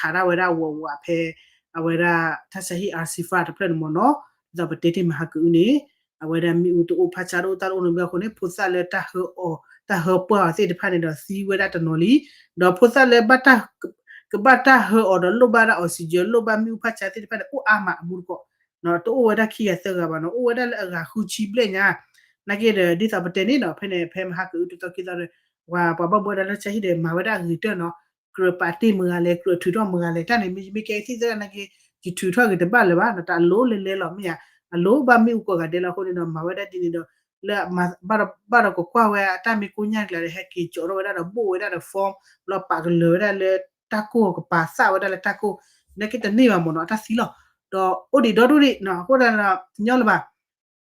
းတၢ်ဝဲဒၣ်ဝးဝးဖဲ အဝဲဒၣ်တၢ်ဆါဟံၣ် Al-Shifa တဖျၢၣ်န့ၣ်မ့ၢ်နီၤ ဒ်သိးပတဲတ့ၢ်မဟါကအုန့ၣ် အဝဲဒၣ်မ့ၣ်အူတအိၣ် ဖးဆါတအိၣ် တၢ်တအိၣ်န့ၣ်ဘၣ်အဃိန့ၣ် ဖိသၣ်လၢတၢ်ဟၢအီၤ တၢ်ဟၢပှၢ်အီၤသ့ၣ်တဖၣ်န့ၣ်ဒီး သံဝဲဒၣ်တနီၤလံ. ဒီးဖိသၣ်လၢ ကဘၣ်တၢ်ဟၢအီၤဒီးလိၣ်ဘၣ်ဒၣ် oxygen လိၣ်ဘၣ်မ့ၣ်အူဖးဆါသ့ၣ်တဖၣ်န့ၣ် အိၣ်အါမးအမူတကိး တအိၣ်ဝဲဒၣ်ခံဂၤသၢဂၤဘၣ်နီၤ အိၣ်ဝဲဒၣ်လၢအဂၤဃုဆံဘျဲၣ်ညါ. နာ်က့ဒီး ဒ်သိးပတဲန့ၣ်နီၤ ဖဲန့ၣ် ဖဲမဟါကအုတသီခံသီဒီး ပှၤ ပှၤဘၣ်ဘှီဝဲဒၣ်လၢတၢ်ဆါဟံၣ်ဒီး မၤဝဲဒၣ်အဂ့ၤကတၢၢ်နီၤ ကြၢးပာ်တ့ၢ်မဂၤလဲၣ် ကြၢးထုးထီၣ်မဂၤလဲၣ် တၢ်န့ၣ် မ့ၢ်ကဲသ့ၣ်သရၣ်နာ်က့ ယထုးထီၣ်ဂ့ၤတဘၣ်လၢၤဘၣ်နီၤ တၢ်အလိၤလဲၤလဲၤလီၤမ့ၢ်ဧါ အလိၤဘၣ်မ့ၣ်အူကိးဂၤဒဲးလီၤအဃိန့ၣ်ဒီး မၤဝဲဒၣ်ဒ်န့ၣ်ဒီး လၢ ဘၣ်ဒီးကကွၢ်ဝဲအတၢ်မ့ၢ်ကိၣ်ညၣ်ကျါဒီး ဟဲက့ၤကၠီထီၣ်ဝဲဒၣ်ဒီး ဘိၣ်ဝဲဒၣ်ဒီး form လီၤပာ်ကလၢၤဝဲဒၣ်လၢတၢ်ကိၢ် ကပာ်သးဝဲဒၣ်လၢတၢ်ကိၢ် နာ်က့တန့ၢ်ဘၣ်မ့ၢ်နီၤ အတၢ်သံလီၤ. ဒီးအိၣ်ဒံးဒီဒူၣ်ဒံး အဃိသတးဒီး တညီလၢၤဘၣ်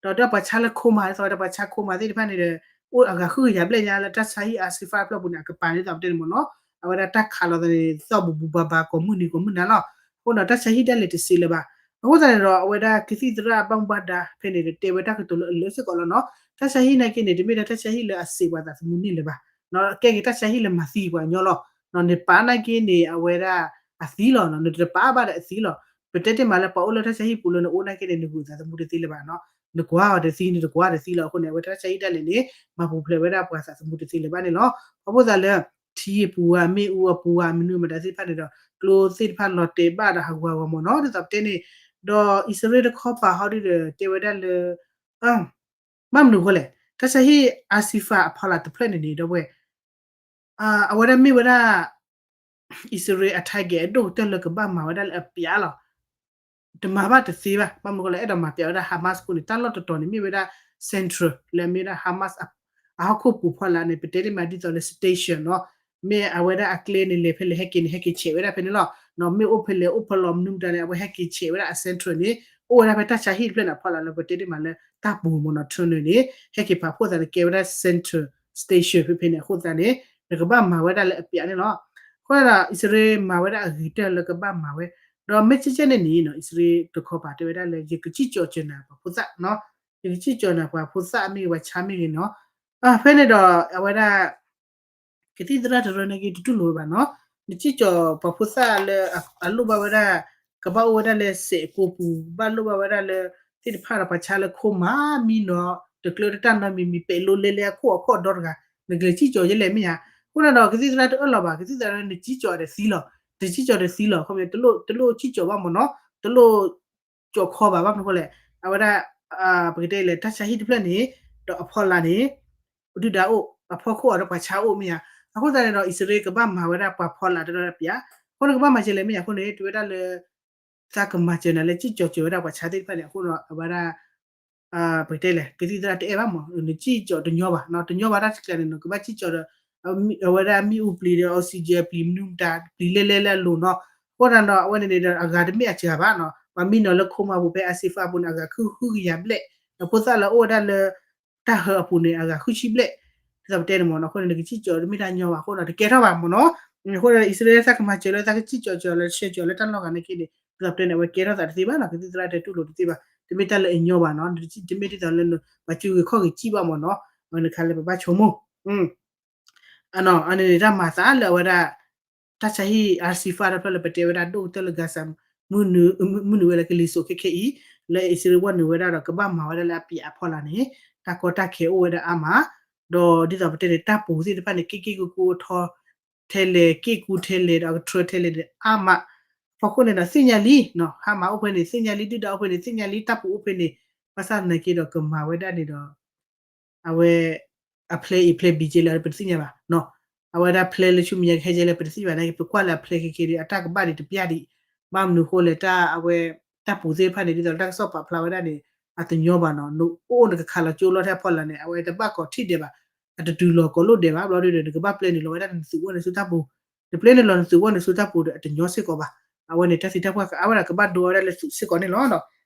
ဒီးဒီးပှၤဆါလၢခိမၤ ဒ်သိးဝဲဒၣ်ပှၤဆါခိမၤသ့ၣ်တဖၣ်န့ၣ်ဒီး အိၣ်အဂၤဃုကယၤဘျဲၣ်ညါလၢတၢ်ဆါဟံၣ် Asifah အဖျၢၣ်ပူၤန့ၣ် အကပၤဒ်သိးပတဲန့ၣ်မ့ၢ်နီၤ အဝဲဒၣ်တၢ်ခးလီၤသးန့ၣ် သီၣ်ဘူးဘူးဘါဘါ ကိးမုၢ်နံၤကိးမုၢ်နၤလီၤ. အဃိဒီးတၢ်ဆါဟံၣ်ဒၣ်လဲာ်တစ့လၢၤဘၣ်. အဃိသတးန့ၣ်ဒီး အဝဲဒၣ်ကသံၣ်သရၣ်ဘၣ်မူဘၣ်ဒါဖဲန့ၣ်ဒီး တဲဝဲတၢ်ကတိၤလၢအလၢစ့ၢ်ကီးလီၤနီၤ. တၢ်ဆါဟံၣ်နာ်က့န့ၣ် တမ့ၢ်ဒၣ်တၢ်ဆါဟံၣ်လၢအစံးပှၤသးသမူန့ၣ်လၢၤဘၣ်. ကဲက့ၤတၢ်ဆါဟံၣ်လၢမၤသံပှၤကညီလီၤ. နပာ်နာ်က့န့ၣ် အဝဲဒၣ်အသံလီၤ. နတပာ်ဘၣ်ဒီးအသံလီၤ. ပတဲတ့ၢ်မးလၢပှၤအိၣ်လၢတၢ်ဆါဟံၣ်ပူၤလၢနအိၣ်နာ်က့န့ၣ် နဂုာ်သးသမူတသ့လၢၤဘၣ်နီၤ. နကွၢ်အီၤတသံ နတကွၢ်တသံလီၤ. အဃိန့ၣ် အဝဲတၢ်ဆါဟံၣ်ဒၣ်လဲာ်န့ၣ် မၤပူၤဖျဲးဝဲဒၣ်ပှၤသးသမူတသ့လၢၤဘၣ်န့ၣ်လီၤ. အဃိသတးလၢ ထံအပူၤဧါ မ့ၣ်အူအပူၤဧါ မနုၤမတၤသ့ၣ်တဖၣ်န့ၣ်ဒီး ကျိသ့ၣ်တဖၣ်လီၤတဲာ်ဘၣ်ဒီးဟးဂူာ်ဟးဂီၤမ့ၢ်နီၤ ဒ်သိးပတဲန့ၣ်, ဒီးအံၣ်စရ့လးတခီပၤဟီဒုဒီး တဲဝဲဒၣ်လၢ ဘၣ်မနုၤအဃိလဲၣ်, တၢ်ဆါဟံၣ် Asifah အဖီလာ်တဖျၢၣ်န့ၣ်န့ၣ် ဒီပုၢ်ဝဲၢ် အဝဲဒၣ်မ့ၢ်ဝဲဒၣ် အံၣ်စရ့လးအ target အဒိၣ်ကတၢၢ်လၢကဘၣ်မၤဝဲဒၣ်လၢအပျးလီၤ. တမၤဘၣ်တသ့ဘၣ် ဘၣ်မနုၤအဃိလဲၣ် အဲၣ်ဒိးမၤပျးဝဲဒၣ် Hamas အဃိန့ၣ် တၢ်လီၢ်တတီၤန့ၣ် မ့ၢ်ဝဲဒၣ် central လၢအမ့ၢ်ဝဲဒၣ် Hamas အဟီၣ်ခိၣ်ပူၤဖီလာ်န့ၣ် ပတဲတ့ၢ်မးဒ်သိးလၢ station နီၤ, မ့ၢ်အဝဲဒၣ်အကျဲန့ၣ် လဲၤဖဲလဲၣ်ဟဲက့ၤန့ၣ် ဟဲက့ၤဆဲးဝဲဒၣ်ဖဲန့ၣ်လီၤ. မ့ၢ်အိၣ်ဖဲလဲၣ်အိၣ်ဖဲလဲၣ်မနုၤမတၤန့ၣ် အဝဲဟဲက့ၤဆဲးဝဲဒၣ်အ central န့ၣ် အိၣ်ဝဲဒၣ်ဖဲတၢ်ဆါဟံၣ်တဖျၢၣ်န့ၣ် အဖီလာ်လၢပတဲတ့ၢ်မးလၢတၢ်ပူၤမ့ၢ်နီၤ tunnel န့ၣ် ဟဲက့ၤပာ်ဖှိၣ်သးန့ၣ် ကဲဝဲဒၣ် central station ဖဲဖဲန့ၣ် အဃိသတးန့ၣ် နကဘၣ်မၤဝဲဒၣ်လၢအပျးန့ၣ်လီၤ. အဃိဒီး အံၣ်စရ့လးမၤဝဲဒၣ်အဂ့ၤကတၢၢ်လၢကဘၣ်မၤဝဲ, ဒီးမ့ၢ်ကဲကဲန့ၣ်န့ၣ်နီၤ အံၣ်စရ့လးတခီပၤတဲဝဲဒၣ်လၢ ယကစံၣ်ကၠီၤစၢၤနၤပှၤဖိသၣ်နီၤ, ယကစံၣ်ကၠီၤနၤပှၤဖိသၣ်မ့ၢ်ဂ့ၤ ပှၤဆါမ့ၢ်ဂ့ၤနီၤ, ဖဲန့ၣ်ဒီး အဝဲဒၣ် ကသံၣ်သရၣ်တရၢနာ်က့တတူၢ်လိာ်ဝဲဘၣ်နီၤ, နစံၣ်ကၠီၤပှၤဖိသၣ်လၢအလိၣ်ဘၣ်ဝဲဒၣ် ကဘၣ်အိၣ်ဝဲဒၣ်လၢစဲးကိပူၤ ဘၣ်လိၣ်ဘၣ်ဝဲဒၣ်လၢ သ့ၣ်တဖၣ်ဒီးပှၤဆါလၢခိမၤမံနီၤ တကျၢတတၢ်နီတမံၤမံၤ ပဲာ်လိလဲလဲအခိၣ်အခီၣ်ဒီတဂၤ နကလဲၤစံၣ်ကၠီၤယဲလဲၣ်မ့ၢ်ဧါ. အဃိန့ၣ်ဒီး ကသံၣ်သရၣ်တအၢၣ်လီၤဘၣ်, ကသံၣ်သရၣ်လၢနစံၣ်ကၠီၤဒီးသံလီၤ, တစံၣ်ကၠီၤဒီးသံလီၤ, ခီပညီ တလိၣ်စံၣ်ကၠီၤဘၣ်မ့ၢ်နီၤ, တလိၣ် ကၠီၤခီဘၣ် ဘၣ်မနုၤအဃိလဲၣ်, အဝဲဒၣ် ပကတဲလဲၣ် တၢ်ဆါဟံၣ်တဖျၢၣ်န့ၣ် ဒီးအဖီလာ်န့ၣ် ဒုၣ်ဒါအိၣ်, အဖီခိၣ်အီၤဒီးပှၤဆါအိၣ်မ့ၢ်ဧါ. အဃိသတးန့ၣ်ဒီး အံၣ်စရ့လးကဘၣ်မၤဝဲဒၣ်ပှၤဖီလာ်တဖျၢၣ်ပျး, အဃိန့ၣ်ကဘၣ်မၤစၢၤလဲၣ်မ့ၢ်ဧါ. အဃိန့ၣ် တုၤဝဲဒၣ်လၢ သးကမၤစၢၤနၤလၢစံၣ်ကၠီၤစၢၤဝဲဒၣ်ပှၤဆါသ့ၣ်တဖၣ်န့ၣ် အဃိဒီးအဝဲဒၣ် ပကတဲလဲၣ် ကသံၣ်သရၣ်တအဲၣ်ဘၣ်မ့ၢ် နစံၣ်ကၠီၤတညီဘၣ်နီၤ, တညီဘၣ်တၢ်တကျါန့ၣ်နီၤ ကဘၣ်စံၣ်ကၠီၤဒီး အဝဲဒၣ်မ့ၣ်အူပျံၤဒီး oxygen ပျံၤမနုၤမတၤ ပျံၤလဲလဲလၢအလိၤနီၤ. အဃိသတးဒီး အဝဲန့ၣ်န့ၣ်ဒီး အဂၤတမ့ၢ်အစှၤဘၣ်နီၤ, ပှၤမံနီၤလၢခိမၤပူၤဖဲ Asifah အပူၤန့ၣ် အဂၤဃုဃုကယၤဘျဲၣ်, ဒီးဖိသၣ်လၢအိၣ်ဝဲဒၣ်လၢ တၢ်ဟၢအပူၤန့ၣ် အဂၤဃုဆံဘျဲၣ်, ဒ်သိးပတဲန့ၣ်မ့ၢ်နီၤ. အဃိန့ၣ် နကစံၣ်ကၠီၤတမ့ၢ်တၢ်ညီဘၣ် အဃိဒီး တကဲထီၣ်ဘၣ်မ့ၢ်နီၤ. အဃိဒီး အံၣ်စရ့လးသးကမၤစၢၤလၢသးကစံၣ်ကၠီၤစၢၤလၢဆှၢကၠီၤလၢတၢ်လီၢ်ဂၤနာ်က့န့ၣ် ဒ်သိးပတဲန့ၣ် အဝဲကဲထီၣ်သးတသ့ဘၣ်နီၤ, ကသံၣ်သရၣ်တဲတူၢ်လိာ်တသ့ဘၣ်, တမ့ၢ်တၢ်လၢအညီဘၣ်နီၤ, တမ့ၢ်ဒ်သိးလၢ ပှၤစုဂ့ၤခီၣ်ဂ့ၤစံၣ်ဘၣ်မ့ၢ်နီၤ, အဝဲန့ၣ်ခါလၢပဘၣ်ဆိကမိၣ် အန့ၣ်န့ၣ် တၢ်မၤသးလၢအဝဲဒၣ် တၢ်ဆါဟံၣ် Asifah တဖျၢၣ်လၢပတဲဝဲဒၣ်ဒိၣ်ကတၢၢ်လၢ Gaza မုၢ်နုာ်ဝဲလၢကလံၤစိးခဲခဲအံၤ လၢအံၣ်စရ့လးဝဲနုာ်ဝဲဒၣ်ဒီး ကဘၣ်မၤဝဲဒၣ်လၢအပျးအဖီလာ်န့ၣ် တၢ်ကီတၢ်ခဲအိၣ်ဝဲဒၣ်အါမး, ဒီးဒ်သိးပတဲန့ၣ် တၢ်ပူၤသ့ၣ်တဖၣ်န့ၣ် က့ၣ်က့ၣ်ကူကူထီ ထဲလဲၣ် က့ၣ်ကူထဲလဲၣ်ဒီးကထြၢထဲလဲၣ်န့ၣ် အါမး, အဖီခိၣ်န့ၣ်ဒီး သ့ၣ်ညါလံ Hamas အိၣ်ဖဲန့ၣ် သ့ၣ်ညါလံ ဒုၣ်ဒါအိၣ်ဖဲန့ၣ် သ့ၣ်ညါလံ တၢ်ပူၤအိၣ်ဖဲန့ၣ်, ဘၣ်ဆၣ်သနာ်က့ဒီး ကမၤဝဲဒၣ်န့ၣ်ဒီး အဝဲ အ plan A plan B ကဲလဲၣ် ပတသ့ၣ်ညါဘၣ်, အဝဲဒၣ် plan လၢဆူမဲာ်ညါကဟဲကဲလဲၣ် ပတသ့ၣ်ညါဘၣ်န့ၣ် ပကွၢ်လၢအ plan ခဲခဲဒီး အတၢ်ကဘၣ်ဒံးတပျၢ်ဒံး, ဘၣ်မနုၤအဃိလဲၣ် တၢ်အဝဲ တၢ်ပူၤသ့ၣ်တဖၣ်န့ၣ် ဒ်သိးတၢ်ကစီၣ်ပာ်ဖျါဝဲဒၣ်န့ၣ် အတညီဘၣ်နီၤ, နအိၣ်နကခးလီၤကၠိလီၤထဲအဖီလာ်န့ၣ် အဝဲတဘၣ်ကိးထံၣ်ဒဲးဘၣ်, အတတုၤလီၤကိးလိၣ်ဒဲးဘၣ်, ဘျီဒုဒီး နကဘၣ်ပျဲန့ၢ်လီၤဝဲဒၣ်နသုးဝဲနသုးတၢ်ပူၤ, နပျဲန့ၢ်လီၤနသုးဝဲနသုးတၢ်ပူၤဒီး အတညီစ့ၢ်ကီးဘၣ်, အဝဲန့ၣ် တၢ်သံတၢ်ပှၢ်ကအါဝဲဒၣ် ကဘၣ်ဒိဝဲဒၣ်လၢသုးစ့ၢ်ကီးန့ၣ်လီၤ.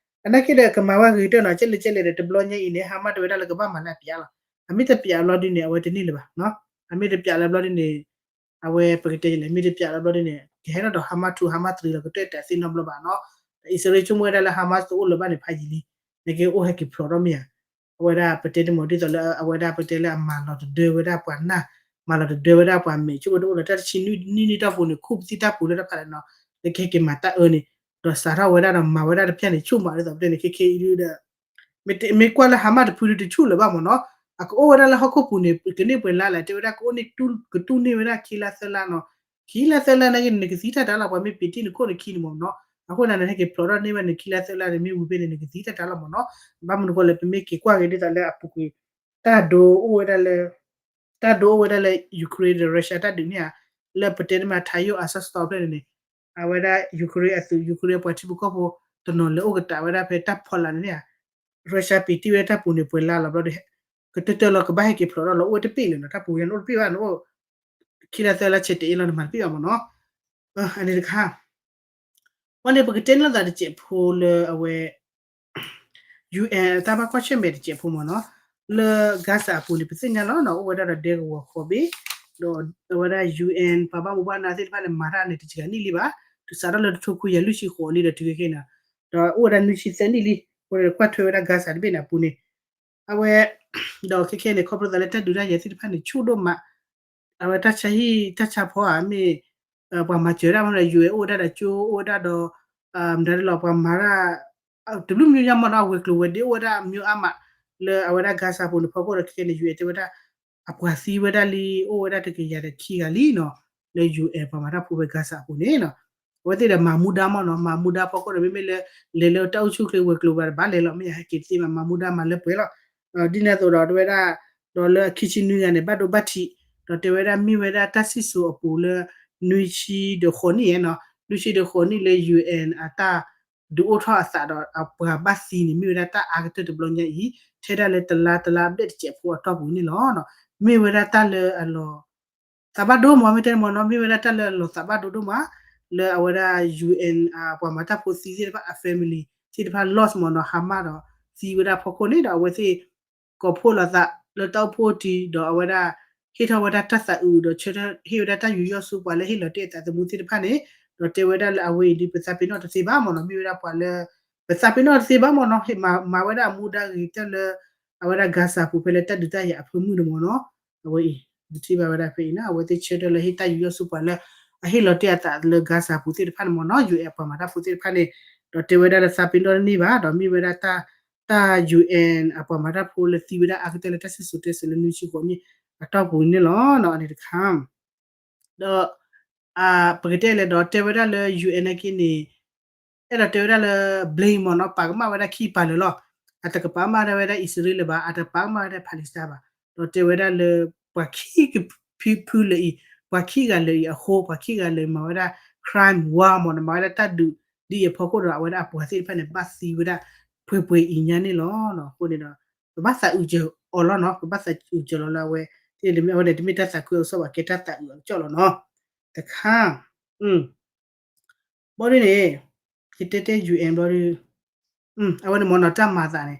အနာ်က့ဒီး ကမၤဝဲဂ့ၤကတၢၢ်နီၤ, ကဲလဲၣ်ကဲလဲၣ်ဒီး တဘျီညါအံၤန့ၣ် Hamas တဝဲဒၣ်လၢကဘၣ်မၤလၢအပျးလီၤ, အမ့ၢ်တပျးဘျီဒုန့ၣ် အဝဲတန့ၢ်လၢၤဘၣ်, အမ့ၢ်တပျးလၢဘျီဒုန့ၣ် အဝဲပကတဲလဲၣ် မ့ၢ်တပျးလၢဘျီဒုန့ၣ် ကဟဲထီၣ်ဒီး Hamas ထူ Hamas တြံၤလီၤကတၢၢ်တၢ်သ့နီတဘျီဘၣ်နီၤ, အံၣ်စရ့လးဆိကမိၣ်ဝဲဒၣ်လၢ Hamas တအိၣ်လၢၤဘၣ်န့ၣ် ဖးယံာ်လံ, နကအိၣ်ဟဲက့ၤဖျိးထီၣ်မ့ၢ်ဧါ အဝဲဒၣ်ပတဲတမံၤဒ်သိးလၢအဝဲဒၣ်ပတဲလၢအမၤလီၤတဒၢဝဲဒၣ်ပှၤနၢ်, မၤလီၤတဒၢဝဲဒၣ်ပှၤမဲာ် ဆိကမိၣ်တအိၣ်လၢတၢ်တဆံနွံနံၣ်တီၢ်ပူၤန့ၣ် ခူၣ်ပသံၣ်တၢ်ပူၤလၢတၢ်ဖးလဲၣ်နီၤ, လၢကဟဲက့ၤမၤတၢ်အၢန့ၣ်, ဒီးစးထီၣ်ဝဲဒၣ်ဒီးမၤဝဲဒၣ်တဖျၢၣ်န့ၣ် ဆိကမိၣ်ဒ်သိးပတဲန့ၣ် ခဲခဲအံၤဒုဒီး မ့ၢ်ကွၢ်လၢ Hamas တဖုဒုတဆူၣ်လၢၤဘၣ်မ့ၢ်နီၤ, အကအိၣ်ဝဲဒၣ်လၢဟီၣ်ခိၣ်ပူၤန့ၣ် ကန့ၢ်ပှဲၤလါလဲၣ် တဲဝဲဒၣ်ကအိၣ်န့ၣ် ကတူၢ်န့ၢ်ဝဲဒၣ်ခံလါသၢလါနီၤ, ခံလါသၢလါနာ်က့န့ၣ် နကသံတၢ်တၢ်လီၤ ပှၤမ့ၢ်ပံးတံၢ်နခိၣ်နခံန့ၣ်မ့ၢ်နီၤ, အဃိသတးန့ၣ် ဟဲက့ၤဖျိးထီၣ်န့ၢ်ဝဲန့ၣ် ခံလါသၢလါန့ၣ် မ့ၢ်ဝံၤဖဲန့ၣ် နကသံတၢ်တၢ်လီၤမ့ၢ်နီၤ, ဘၣ်မနုၤဃိလဲၣ် ပမ့ၢ်က့ၤကွၢ်က့ၤဒ်သိးလၢအပူၤကွံာ် တၢ်ဒိအိၣ်ဝဲဒၣ်လၢ တၢ်ဒိအိၣ်ဝဲဒၣ်လၢ Ukraine ဒီး Russia တၢ်ဒုးန့ၣ်ဧါ, လၢပတဲန့ၣ်မး ထါယိၣ် Azovstal ဖျၢၣ်န့ၣ်န့ၣ်, အဝဲဒၣ် Ukraine အသုး Ukraine ပှၤထံဖိကီၢ်ဖိ တနီၤလဲၤအိၣ်ကတာ်ဝဲဒၣ်ဖဲတၢ်ဖီလာ်န့ၣ်ဧါ, Russia ပံးတံၢ်ဝဲတၢ်ပူၤန့ၣ် ပှဲၤလါလီၤဘျီဒီး ကတၢၢ်တၢၢ်လီၤ ကဘၣ်ဟဲက့ၤဖျိးထီၣ်လီၤ အိၣ်ဝဲတပ့ၢ်လၢၤနီၤ တၢ်ပူၤယါန့ၣ်အိၣ်တပ့ၢ်ဘၣ်န့ၣ်အိၣ် ခံလါသၢလါဆဲးတအ့ၣ်လီၤ နမၤတပ့ၢ်ဘၣ်မ့ၢ်နီၤ အန့ၣ်တခါ ဝဲန့ၣ်ပကတဲန့ၢ်လိာ်သးတစဲးဖိလၢအဝဲ UN တၢ်ဘၣ်ကွၢ်ဆၢၣ်မဲာ်တစဲးဖိမ့ၢ်နီၤ လၢ Gaza အပူၤန့ၣ် ပသ့ၣ်ညါလီၤနီၤ အိၣ်ဝဲဒၣ်ဒီးဒဲကဝီၤဃီဘ့ၣ် ဒီးအဝဲဒၣ် UN ပှၤဘၣ်မူဘၣ်ဒါသ့ၣ်တဖၣ်န့ၣ် မၤတၢ်န့ၣ်တစှၤနံၣ်လံဘၣ် စးထီၣ်လၢတထိခွံကယၤလွံၢ်ဆံဃိးနံၣ်ဒီးတုၤခဲအံၤန့ၣ် ဒီးအိၣ်ဝဲဒၣ်နွံဆံသၢနံၣ်လံ အဃိန့ၣ်ကွၢ်ထွဲဝဲဒၣ် Gaza တဘ့ၣ်န့ၣ်အပူၤန့ၣ် အဝဲ ဒီးခဲခဲန့ၣ် ခီဖျိသးလၢတၢ်ဒုးတၢ်ယၤသ့ၣ်တဖၣ်န့ၣ် ဆူၣ်ဒိၣ်မး အဝဲတၢ်ဆါဟံၣ်တၢ်ဆါဖီဧါ မ့ၢ် ပှၤမၤစၢၤဒၣ်မ့ၢ်ဒီး UN အိၣ်ဝဲဒၣ်ဒီးကၠိအိၣ်ဝဲဒၣ်ဒီး မတၤဒ်လီၤ ပှၤမၤတၢ် တဘျုးမံၤညါမ့ၢ်နီၤ အဝဲၤကျိၤဝဲၤဒ့အိၣ်ဝဲဒၣ် မျိုးအါမး လၢအဝဲဒၣ် Gaza ပူၤန့ၣ် ဖီခိၣ်ဒီးခဲခဲန့ၣ် UN တဲဝဲဒၣ် အပှၤသံဝဲဒၣ်လံ အိၣ်ဝဲဒၣ်တကယၤဒီးခံဂၤလံနီၤ လၢ UN ပှၤမၤတၢ်ဖိဖဲ Gaza အပူၤန့ၣ်နီၤ အဝဲသ့ၣ်ဒီးမၤမူဒါမ့ၢ်နီၤ မၤမူဒါဖီခိၣ်ဒီး မ့မ့ၢ်လၢ လဲၤလၢတၢ်အိၣ်ဆူၣ်ချ့ဝဲၤကျိၤဘၣ်တဘၣ်လဲၤလီၤ မ့ၢ်ယဟဲက့ၤတသ့ဘၣ် မၤမူဒါမၤလၢပှဲၤလီၤ ဒ်န့ၣ်အသိးဒီးတဲဝဲဒၣ် ဒီးလၢအခံဆံနွံဂၤန့ၣ် ဘၣ်ဒိဘၣ်ထံး ဒီးတဲဝဲဒၣ်မ့ၢ်ဝဲဒၣ်တၢ်စံၣ်စိၤအပူၤလၢ နွံဆံဒီးဃိးနံၣ်နီၤ နွံဆံဒီးဃိးနံၣ်လၢ UN အတၢ်ဒုးအိၣ်ထီၣ်အသးဒီးအပှၤဘၣ်သံန့ၣ် မ့ၢ်ဝဲဒၣ်တၢ်အါကတၢၢ်တဘျီညါအံၤ ထဲဒၣ်လၢတလါတလါဘျဲၣ်တစဲးဖိအတီၢ်ပူၤန့ၣ်လီၤ မ့ၢ်ဝဲဒၣ်တၢ်လၢအလီၤ သးဘၣ်ဒိမ့ၢ် မ့ၢ်တဲမ့ၢ်နီၤ မ့ၢ်ဝဲဒၣ်တၢ်လၢအလီၤသးဘၣ်ဒိဒိၣ်မး လၢအဝဲဒၣ် UN ပှၤမၤတၢ်ဖိသံသ့ၣ်တဖၣ်အ family သ့ၣ်တဖၣ် loss မ့ၢ်နီၤ ဟါမၢ်ဒီး သံဝဲဒၣ်ဖီခိၣ်န့ၣ်ဒီး အဝဲသ့ၣ် ကိးဖှိၣ်လိာ်သးလၢတၢ်အိၣ်ဖှိၣ်တံၤ ဒီးအဝဲဒၣ် ဟ့ၣ်ထီၣ်ဝဲဒၣ်တၢ်သးအုးဒီး ဆၢထၢၣ်ဟ့ၣ်ဝဲဒၣ်တၢ်ယူးယီၣ်ဆူပှၤလၢဟ့ၣ်လီၤတ့ၢ်အသးသမူသ့ၣ်တဖၣ်န့ၣ် ဒီးတဲဝဲဒၣ်လၢအဝဲအံၤဒ်ပသးပ့ၤနီၣ်တသ့ဘၣ်မ့ၢ်နီၤ မ့ၢ်ဝဲဒၣ်ပှၤလၢ ပသးပ့ၤနီၣ်တသ့ဘၣ်မ့ၢ်နီၤ မၤဝဲဒၣ်အမူဒါဂ့ၤကတၢၢ်လၢ အဝဲဒၣ် Gaza ပူၤဖဲလၢတၢ်ဒုးတၢ်ယၤအဖၢမုၢ်န့ၣ်မ့ၢ်နီၤ အဝဲအံၤ ပထံၣ်ဘၣ်ဝဲဒၣ်ဖဲအံၤနီၤ အဝဲသ့ၣ်ဆၢထၢၣ်လၢဟ့ၣ်တၢ်ယူးယီၣ်ဆူပှၤလၢ အဟ့ၣ်လီၤတ့ၢ်အသးလၢ Gaza ပူၤသ့ၣ်တဖၣ်န့ၣ်မ့ၢ်နီၤ UN အပှၤမၤတၢ်ဖိသ့ၣ်တဖၣ်န့ၣ် ဒီးတဲဝဲဒၣ်လၢသးပ့ၤနီၣ်တန့ၢ်ဘၣ် ဒီးမ့ၢ်ဝဲဒၣ်တၢ် UN အပှၤမၤတၢ်ဖိလၢသံဝဲဒၣ်အါကတၢၢ်လၢတၢ်စံၣ်စိၤတဲစိၤလၢနွံဆံဃိးနံၣ်အတီၢ်ပူၤန့ၣ်လီၤ အန့ၣ်တခါ ဒီး ပကတဲလဲၣ်ဒီးတဲဝဲဒၣ်လၢ UN နာ်က့န့ၣ် အဲၣ်ဒိးတဲဝဲဒၣ်လၢ blame မ့ၢ်နီၤ ပာ်ကမၣ်ဝဲဒၣ်ခံပာ်လၢာ်လီၤ. အတကပာ်ကမၣ်ဒၣ်ဝဲဒၣ်အံၣ်စရ့လးဘၣ်, အတပာ်ကမၣ်ဝဲဒၣ် Palestine ဘၣ်. ဒီးတဲဝဲဒၣ်လၢ ပှၤခံကဖုလၢာ်အံၤ, ပှၤခံဂၤလၢာ်အံၤအဃိ ပှၤခံဂၤလၢာ်အံၤမၤဝဲဒၣ် crime war မ့ၢ်နီၤ မၤဝဲဒၣ်တၢ်ဒုးဒ်အံၤအဖီခိၣ်ဒီး အဝဲဒၣ်အပှၤသ့ၣ်တဖၣ်န့ၣ် ဘၣ်သံဝဲဒၣ်ပှဲၤပှဲၤအံၤညါန့ၣ်လီၤ. အဃိန့ၣ်ဒီး ပဘၣ်သးအုးစၢၤအီၤလီၤနီၤ, ပဘၣ်သးအုးစၢၤလီၤလၢအဝဲသ့ၣ်န့ၣ် အဝဲန့ၣ် တမ့ၢ်တၢ်သးခုအကစီၣ်ဘၣ် ကဲတၢ်သးအုးအကစီၣ်လီၤနီၤ. တခါ ဘီဒုန့ၣ် ယတဲတဲ UN ဘီဒု အဝဲန့ၣ်မ့ၢ်နီၤ တၢ်မၤသးန့ၣ်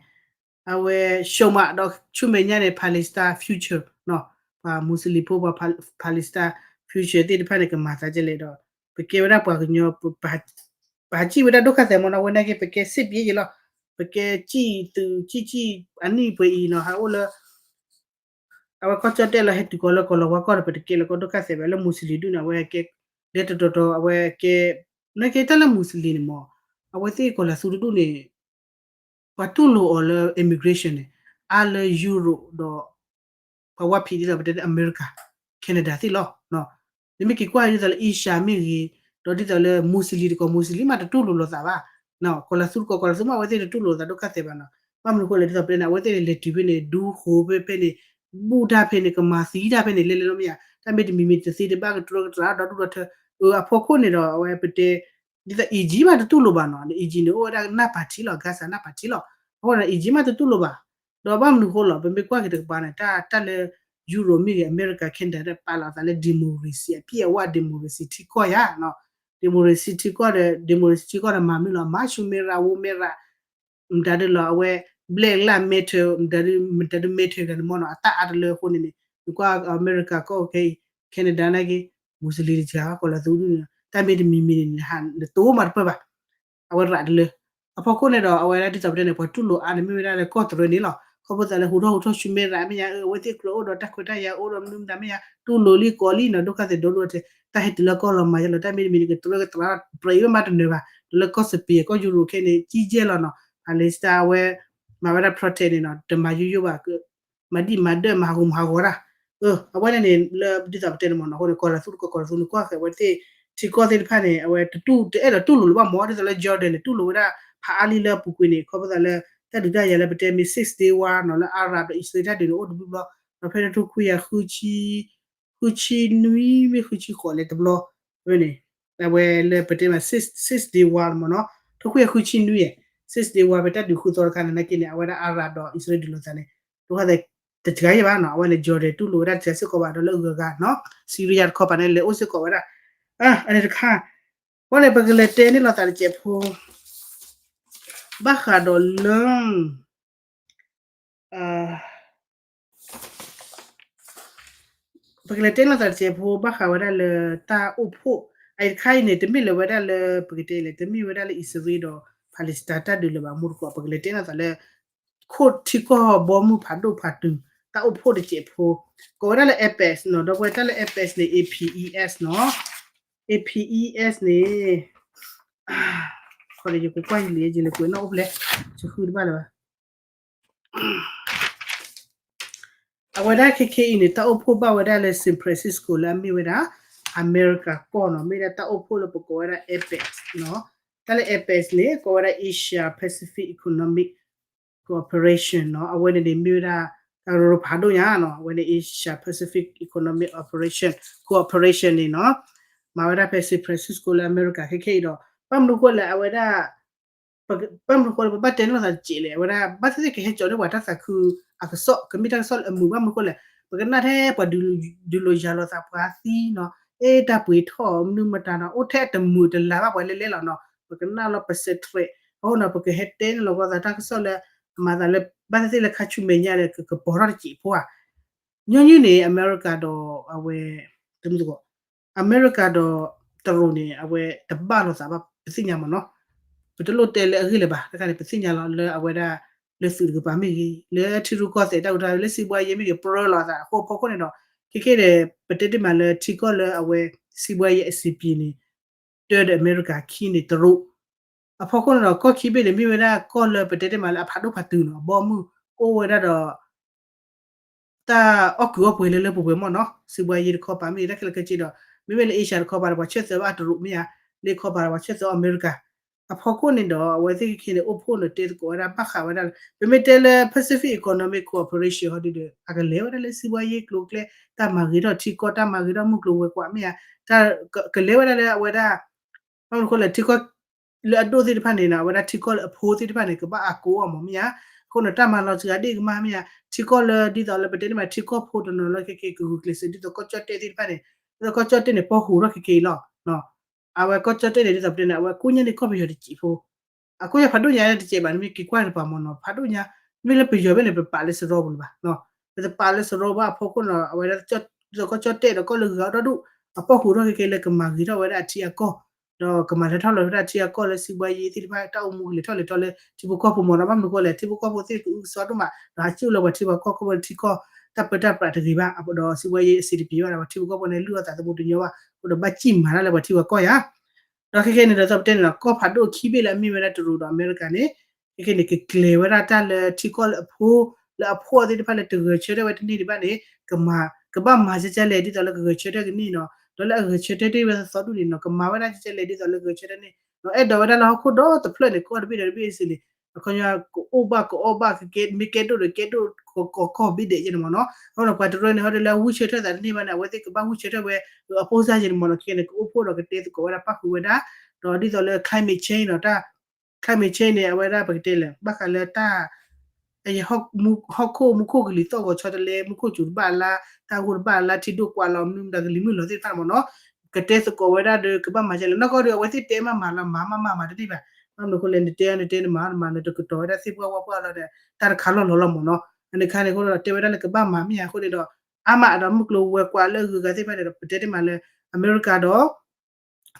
အဝဲ ရှုံးမး ဒီးဆူမဲာ်ညါန့ၣ် Palestine future နီၤ, ပှၤ Muslim ဖိ ပှၤ Palestine future သ့ၣ်တဖၣ်န့ၣ် ကမၤသးဒ်လဲၣ်ဒီး ပကဲဝဲဒၣ်ပှၤကညီ ပဟးစံၣ်ဝဲဒၣ်ဒိၣ်ခါသဲးမ့ၢ်နီၤ, အဝဲနာ်က့ ပကဲ စစ်ပြေး ယံၤလီၤ, ပကဲစံၣ်သုး စံၣ်စံၣ် အနံၣ်ပှဲၤအံၤနီၤ ဟးအိၣ်လၢ အဝဲကီၢ်ကၠီၣ်တဲၣ်လီၤ ဟဲတုၤကီးလၢကီၢ်လီၤဝါကီၢ်ဒီး ပတကဲလၢကီၢ်ဒိၣ်ခါသဲးဘၣ် လၢ Muslim ဒုၣ်န့ၣ် အဝဲကဲ လဲၤတတီၤတီၤ အဝဲကဲ နာ်က့တၢ်လၢ Muslim န့ၣ်မ့ၢ် အဝဲသ့ၣ်ကီၤလၤသူတဒူၣ်န့ၣ် ပှၤတူၢ်လိာ်အီၤလၢ immigration န့ၣ် အါလၢ Europe ဒီး ပှၤဝါဖံးဒ်သိးပတဲ America Canada သ့ၣ်လီၤ. နမ့ၢ်က့ၤကွၢ်ဒ်သိးလၢ Asia မ့ၢ်ဂ့ၤ, ဒီးဒ်သိးလၢ Muslim တကိး Muslim မးတတူၢ်လိာ်လိာ်သးဘၣ်, ကီၤလၤသူတကိး ကီၤလၤသူမး အဝဲသ့ၣ်တတူၢ်လိာ်လိာ်သးဒိၣ်ခါသဲးဘၣ်နီၤ. ဘၣ်မနုၤအဃိလဲၣ် ဒ်သိးပတဲန့ၣ် အဝဲသ့ၣ်န့ၣ် လဲၤတုၤဖဲန့ၣ် ဒူဃိဖဲဖဲန့ၣ် ဘူၣ်တၢ်ဖဲန့ၣ် ကမၤသံတၢ်ဖဲန့ၣ် လဲၤလဲၤလီၤမ့ၢ်ဧါ, တၢ်မ့ၢ်တမံၤမံၤတသ့တဘၣ်ကတြၢကတြၤဒီဒူၣ်ဒီထၢ အဖီခိၣ်န့ၣ်ဒီး အဝဲပတဲ ဒ်သိး Egypt မးတတူၢ်လိာ်ဘၣ်နီၤ, Egypt န့ၣ် အိၣ်ဝဲဒၣ်နၢ်ပၢၢ်ထံလီၤ, Gaza နၢ်ပၢၢ်ထံလီၤ. အဃိန့ၣ် Egypt မးတတူၢ်လိာ်ဘၣ်. ဒီးဘၣ်မနုၤအဃိလီၤ ပမ့ၢ်ကွၢ်က့ၤတကပၤန့ၣ် တၢ် တၢ်လၢ Europe မ့ၢ်ဂ့ၤ America Canada ပာ်လီၤသးလၢ democracy အပြည့်အဝ democracy ထံကီၢ်ယါနီၤ, democracy ထံကီၢ်ဒီး democracy ထံကီၢ်ဒီးမၤမုာ်လီၤ မၤဆူမဲရၤဝိမဲရၤ မတၤဒ်လီၤ အဝဲ black lives matter မတၤဒ် မတၤဒ် matter ဂၤန့ၣ်မ့ၢ်နီၤ အတၢ်အါတလၢအဃိန့ၣ်န့ၣ် နကွၢ် America ကီၢ်ခဲအံၤ Canada နာ်က့ Muslim တစှၤ ကီၤလၤသူဒ်န့ၣ် တၢ်မ့ၢ်တမံၤမံၤန့ၣ် နတအိၣ်မးတပၢၢ်ဘၣ်. အဝဲရးတလၢ အဖီခိၣ်န့ၣ်ဒီး အဝဲဒၣ်ဒ်သိးပတဲန့ၣ် ပှၤတူၢ်လိာ်အါန့ၣ် မ့ၢ်ဝဲဒၣ်လၢကီၢ်တရၢန့ၣ်လီၤ. ခီဖျိသးလၢဟူထီၣ်ဟူထီၣ်ဆူမဲရၤမ့ၢ်ညါ အဝဲသ့ၣ်ကျိၤအိၣ်ဒီးတၢ်ခွဲးတၢ်ယာ်အိၣ်ဒီးမနုၤမတၤမ့ၢ်ညါ တူၢ်လိာ်လံကိးလံနီၤ ဒိၣ်ခါသဲးဒိၣ်ဒိၣ်ထဲ တၢ်ဟဲတုၤလၢကီၢ်လီၤမၤယါလီၤ တၢ်မ့ၢ်တမံၤန့ၣ် ကတြၢကတြၤပြဲးအံၤမးတနၢၤဘၣ် ဒီးလၢကီၢ်စပ့ၤ ကီၢ်ယူရိၤခဲန့ၣ် ကံကဲလီၤနီၤ Palestine အဝဲ မၤဝဲဒၣ် protest န့ၣ်နီၤ တမၤယိယိဘၣ် မၤဒံၣ်မၤဒၢၣ်မၤဟးဂူာ်မၤဟးဂီၤတၢ် အဝဲန့ၣ်န့ၣ် လၢဒ်သိးပတဲန့ၣ်မ့ၢ်နီၤ အဃိန့ၣ် ကီၤလၤသူတကိး ကီၤလၤသူန့ၣ် ကွၢ်ဃဲၤဝဲသ့ၣ် ထံကီၢ်သ့ၣ်တဖၣ်န့ၣ် အဝဲတတူၢ် တအဲၣ်ဒိးတူၢ်လိာ်လၢၤဘၣ်မ့ၢ် ဒ်သိးလၢ Jordan န့ၣ် တူၢ်လိာ်ဝဲဒၣ် ဖးအါလံလၢအပူၤကွံာ်န့ၣ် ခီဖျိသးလၢ တၢ်ဒုးတၢ်ယၤလၢပတဲမ့ၢ် Six Day War နီၤ လၢ Arab ဒီးအံၣ်စရ့လးတၢ်ဒုးန့ၣ် အိၣ်တဘျီဘျီ ဒီးဖဲတထိခွံကယၤဃုဆံ ဃုဆံနွံ မ့ၢ်ဃုဆံဃိးလဲၣ်တဘျီ ဝဲန့ၣ် အဝဲလၢပတဲမ့ၢ် Six Day War မ့ၢ်နီၤ ထိခွံကယၤဃုဆံနွံ Six Day War ဖဲတၢ်ဒုးဃုသီတခါန့ၣ် နာ်က့န့ၣ် အဝဲဒၣ် Arab ဒီးအံၣ်စရ့လးဒုးလိာ်သးန့ၣ် ဒိၣ်ခါသဲး တစှၤယဲၢ်ဘၣ်နီၤ, အဝဲန့ၣ် Jordan တူၢ်လိာ်ဝဲဒၣ်တစှၤစ့ၢ်ကီးဘၣ် ဒီးလၢအဂုၤအဂၤနီၤ, Syria တခီပၤန့ၣ် လဲၤအိၣ်စ့ၢ်ကီးဝဲဒၣ်, အန့ၣ်တခါ, အဃိန့ၣ် ပကလဲၤတဲန့ၢ်လိာ်သးတစဲးဖိ ဘၣ်ဃးဒီးလၢ ပကလဲၤတဲလိာ်သးတစဲးဖိ ဘၣ်ဃးဝဲဒၣ်လၢတၢ်အိၣ်ဖှိၣ်, အအံၤတခါအံၤန့ၣ် တမ့ၢ်လၢၤဝဲဒၣ်လၢ ပကတဲလဲၣ် တမ့ၢ်ဝဲဒၣ်လၢအံၣ်စရ့လးဒီး Palestine တၢ်ဒုးလၢၤဘၣ် မူတကိး ပကလဲၤတဲလိာ်သးလၢ ခိၣ်ထံကီၢ်ဘီမုၢ်ဖးဒိၣ်ဖးတုၤ တၢ်အိၣ်ဖှိၣ်တစဲးဖိ, ကိးဝဲဒၣ်လၢ APEC နီၤ, ဒီပုၢ်ဝဲၢ် တၢ်လၢ APEC န့ၣ် A P E S နီၤ, A P E S န့ၣ် ခီဒီးယကကွၢ်ယလံာ်ယလဲၤကွဲးနီၣ်အိၣ်ဖျဲၣ်, ယဃုတဘၣ်လၢၤဘၣ်. အဝဲဒၣ်ခဲခဲအံၤန့ၣ် တၢ်အိၣ်ဖှိၣ်ဘၣ်ဝဲဒၣ်လၢ San Francisco လၢအမ့ၢ်ဝဲဒၣ် အမဲရကၤကီၢ်နီၤ, မ့ၢ်ဒၣ်တၢ်အိၣ်ဖှိၣ်လၢပကိးဝဲဒၣ် APEC နီၤ, တၢ်လၢ APEC န့ၣ် ကိးဝဲဒၣ် Asia Pacific Economic Cooperation နီၤ, အဝဲန့ၣ်န့ၣ်မ့ၢ်ဝဲဒၣ် တၢ်ကရၢကရိဖးဒိၣ်ညါနီၤ, အဝဲန့ၣ် Asia Pacific Economic Operation Cooperation န့ၣ်နီၤ, မၤဝဲဒၣ်ဖဲ San Francisco လၢအမဲရကၤခဲခဲအံၤဒီး ဘၣ်မနုၤဃိလဲၣ် အဝဲဒၣ် ဘၣ်မနုၤဃိလၢပဘၣ်တဲန့ၢ်လိာ်သးတစဲးလဲၣ်, အဝဲဒၣ် ဘၣ်သ့ၣ်သ့ၣ်ကဟဲကၠီၤန့ၢ်ပှၤတၢ်သးခုအကစီၣ်, ကမ့ၢ်တၢ်ကစီၣ်လၢအမုာ်, ဘၣ်မနုၤဃိလဲၣ်, ပကနၣ်ထဲပှၤဒုးလိာ်ယၤလိာ်သးပှၤသံနီၤ, အဲတၢ်ပှ့ၤထီၣ်မနုၤမတၤနီၤ, အိၣ်ထဲအတမုာ်တလၤဘၣ်ပှၤလဲၤလဲၤလီၤနီၤ, ပကနၣ်လီၤ ပစဲးထရဲး, အဃိနီၤ ပကဟဲတဲန့ၢ်လီၤကီသးတၢ်ကစီၣ်လၢ အမၤသးလၢ ဘၣ်သ့ၣ်သ့ၣ်လၢခါဆူမဲာ်ညါဒီး ကကပီၤထီၣ်တစဲးဖိဧါ. ညီနုၢ်န့ၣ် အမဲရကၤဒီးအဝဲ တမုၢ်သကိး အမဲရကၤဒီးတရူးန့ၣ် အဝဲတဘၣ်လိာ်သးဘၣ် ပသ့ၣ်ညါမ့ၢ်နီၤ, ပတလိၣ်တဲလၢအဂ့ၢ်လၢၤဘၣ်, တခါန့ၣ် ပသ့ၣ်ညါလီၤလၢအဝဲဒၣ် လၢသုးတကပၤမ့ၢ်ဂ့ၤ, လၢထံရူၢ်ကီၢ်သဲးတၢ်အူတၢ်လၢစံးဘှါယဲမ့ၢ်ဂ့ၤ ပြၢလိာ်သးအဃိအဖီခိၣ်န့ၣ်ဒီး ခဲခဲဒီး ပတဲတ့ၢ်မးလၢထံကီၢ်လၢအဝဲ စံးဘှါယဲအစံးပံၤန့ၣ် တၢဒီးအမဲရကၤခံန့ၣ်တရူး အဖီခိၣ်န့ၣ်ဒီး ကီၢ်ခံဘ့ၣ်န့ၣ် မ့ၢ်ဝဲဒၣ်ကီၢ်လၢပတဲတ့ၢ်မးလၢအဖးဒိၣ်ဖးတုၤနီၤ, အဘီအမုၢ်အိၣ်ဝဲဒၣ်ဒီး တၢ်အီၣ်ကုးအီၣ်ပှဲၤလၢလၢပှဲၤပှဲၤမ့ၢ်နီၤ, စံးဘှါယဲတခီပၤမ့ၢ်ဂ့ၤ တၢ်ခဲလၢာ်ခဲဆ့ဒီး မ့မ့ၢ်လၢ Asia တခီပၤဒီး ပှၤဆၢသၢဘၣ်တရူးမ့ၢ်ဧါ, လၢခီပၤဒီးပှၤဆၢသၢအီၣ်အမဲရကၤ, အဖီခိၣ်န့ၣ်ဒီး အဝဲသ့ၣ်ခဲခဲန့ၣ် အိၣ်ဖှိၣ်န့ၣ်တဲသကိးဝဲဒၣ် ဘၣ်ဃးဝဲဒၣ်လၢ ပမ့ၢ်တဲလၢ Pacific Economic Cooperation ဟီဒုဒီး အကလဲၤဝဲဒၣ်လၢစံးဘှါယဲကျိၤကျဲ တၢ်မၤဂ့ၤထီၣ်ထံကီၢ် တၢ်မၤဂ့ၤထီၣ်မုၢ်ကျိၤဝဲၤကွာ်မ့ၢ်ဧါ, တၢ်က ကလဲၤဝဲဒၣ်လၢအဝဲဒၣ် ဘၣ်မနုၤဃိလဲၣ် ထံကီၢ်လၢအဒိၣ်သ့ၣ်တဖၣ်န့ၣ်နီၤ အဝဲဒၣ်ထံကီၢ်လၢအဖိသ့ၣ်တဖၣ်န့ၣ် ကဘၣ်အကိးအီၣ်မ့ၢ်မ့ၢ်ဧါ, အဃိန့ၣ် တၢ်မၤလီၤစှၤဒ့ၣ်ကမၣ်မ့ၢ်ဧါ, ထံကီၢ်လၢဒ်သိးလၢပတဲန့ၣ်မး ထံကီၢ်ဖိတနီၤလၢခဲခဲကဂုာ်ကျဲးစၢး ဒ်သိးကီၢ်ကၠီၣ်တဲၣ်သ့ၣ်တဖၣ်န့ၣ်, ဒ်သိးကီၢ်ကၠီၣ်တဲၣ်န့ၣ် ပီၢ်ဟူးထီၣ်ခဲခဲအံၤလီၤ. အဝဲကီၢ်ကၠီၣ်တဲၣ်န့ၣ် ဒ်သိးပတဲန့ၣ် အဝဲကိးညါန့ၢ်ကီၢ်ပယီၤတစဲးဖိ အကိးညါဖးဒိၣ်ညါတစဲးဘၣ် နမ့ၢ်က့ၤကွၢ်တပၤမ့ၢ်နီၤ ဖးဒိၣ်ညါ မ့ၢ်လၢပယီၤဘၣ်န့ၣ် ပပာ်လၢစရီပူၤလၢၤဘၣ်, ပတပာ်လၢစရီဘၣ်အဖီခိၣ်နီၤ အဝဲဒၣ် ဒ်သိးကီၢ်ကၠီၣ်တဲၣ်ဒီးကီၢ်လၢဂၤအီၤဒီဒူၣ် အပီၢ်ဟူးထီၣ်ခဲခဲလၢကမၤဂ့ၤထီၣ်ဝဲဒၣ်အထံအကီၢ် ဒီးကမၤလဲၤထီၣ်လဲၤဝဲဒၣ်ထံအကီၢ်လၢစံးဘှါယဲသ့ၣ်တဖၣ် တၢ်အိၣ်မူကလဲၤထီၣ်လဲၤထီလၢထံဖိကီၢ်ဖိမ့ၢ်နီၤ ဘၣ်မနုၤဃိလဲၣ် ထံဖိကီၢ်ဖိသ့ၣ်ကအုကစွါဒိၣ်မး ဒီးဟးစူၣ်လၢပှၤထံပှၤကီၢ်အဃိန့ၣ် ထံကီၢ်တၢ်ပၢတၢ်ပြးတဂ့ၤဘၣ် ဒီးစံးဘှါယဲအဆင်တပြေဘၣ်ဒီးပှၤထံဖိကီၢ်ဖိန့ၣ် လုၢ်အီၣ်သးသမူတညီဘၣ် အဃိဒီးဘၣ်စံၣ်မၤတၢ်လၢပှၤထံပှၤကီၢ်ယါ ဒီးခဲခဲန့ၣ်ဒီး ဒ်သိးပတဲန့ၣ်ဒီး ကီၢ်ဖးဒိၣ်ခံဘ့ၣ်လၢအမ့ၢ်ဝဲဒၣ်တရူးဒီးအမဲရကၤန့ၣ် ခဲခဲန့ၣ် ကကျဲၤဝဲဒၣ်တၢ်လၢထံကီၢ်လၢအဖိ လၢအဖိအီၤသ့ၣ်တဖၣ်လၢတဂဲၤဆၢထၢၣ်ဝဲတန့ၢ်ဒံးဘၣ်န့ၣ် ကမၤ ကဘၣ်မၤကဲကဲလဲၣ် ဒ်သိးလၢကဂဲၤဆၢထၢၣ်ကန့ၢ်နီၤ ဒီးလၢအဂဲၤဆၢထၢၣ်တ့ၢ်ဝဲသီဒူၣ်န့ၣ်နီၤ ကမၤဝဲဒၣ်ကဲကဲလဲၣ် ဒ်သိးလၢဂဲၤဆၢထၢၣ်န့ၣ်နီၤ အဲၣ်ဒိးဝဲဒၣ်လၢဟီၣ်ခိၣ်ဒီတဖျၢၣ်န့ၣ် ကီၢ်တဘ့ၣ်ဒီးတဘ့ၣ်စ့ၢ်န့ၣ် အခီပညီ ကအိၣ်ဘၣ်ကအီၣ်ဘၣ် ကကဲ မ့ၢ်ကဲဒိၣ်ဒီးကဲဒိၣ် ကီၢ်ကီၢ်ဘ့ၣ်ဒဲးယဲန့ၣ်မ့ၢ်နီၤ အဃိန့ၣ် ပှၤတရူးန့ၣ် ဟီဒ်လၢအဝံၣ်ဆၢထၢၣ်သးတန့ၢ်ဘၣ်န့ၣ် အဝဲသ့ၣ်ကဘၣ်ဝံၣ်ဆၢထၢၣ်ဝဲ အပိၢ်စၢ်ယဲန့ၣ်မ့ၢ်နီၤ ခဲခဲန့ၣ် ကအိၣ်ဖှိၣ်ဒီးကတဲသကိးဝဲဒၣ်ပၣ်ဃုာ်ဝဲဒၣ် ဒီးဒ်သိးလၢ climate change နီၤ တၢ် climate change န့ၣ် အဝဲဒၣ်ပကတဲလဲၣ် ဘၣ်ဃးလၢတၢ် ဟီၣ်ခိၣ်မူခိၣ်ကလံၤသီၣ်ဂီၤဆီတလဲ မူခိၣ်စူၤတဘၣ်အလါ တၢ်ဂိၢ်တဘၣ်အလါ ထံဒိၣ်ကွၢ်လီၤ မနုၤမတၤကလံၤမုၢ်လီၤသ့ၣ်တဖၣ်မ့ၢ်နီၤ ကတဲသကိးဝဲဒၣ်ဒီး ကဘၣ်မၤကဲလဲၣ် နီၢ်ကီၢ်ဒီး အဝဲသ့ၣ်တဲမးမၤလီၤ မၤမးမၤမၤတန့ၢ်ဘၣ် ဘၣ်မနုၤအဃိလဲၣ် နတဲအီၤနတဲနမၤအီၤနမၤလၢတကတီၤဝဲဒၣ်သ့ၣ်ပှၢ်ဝၣ်ပှၢ်လီၤဒီး တၢ်တခါလီၢ်လီၤလီၤမ့ၢ်နီၤ အန့ၣ်ခါန့ၣ်အဃိဒီး တဲဝဲဒၣ်လၢကဘၣ်မၤမ့ၢ်ဧါအဃိန့ၣ်ဒီး အါမးဒီးမုၢ်ကျိၤဝဲၤကွာ်လၢအဂုၤအဂၤသ့ၣ်တဖၣ်န့ၣ်ဒီး ပတဲတ့ၢ်မးလၢ အမဲရကၤဒီး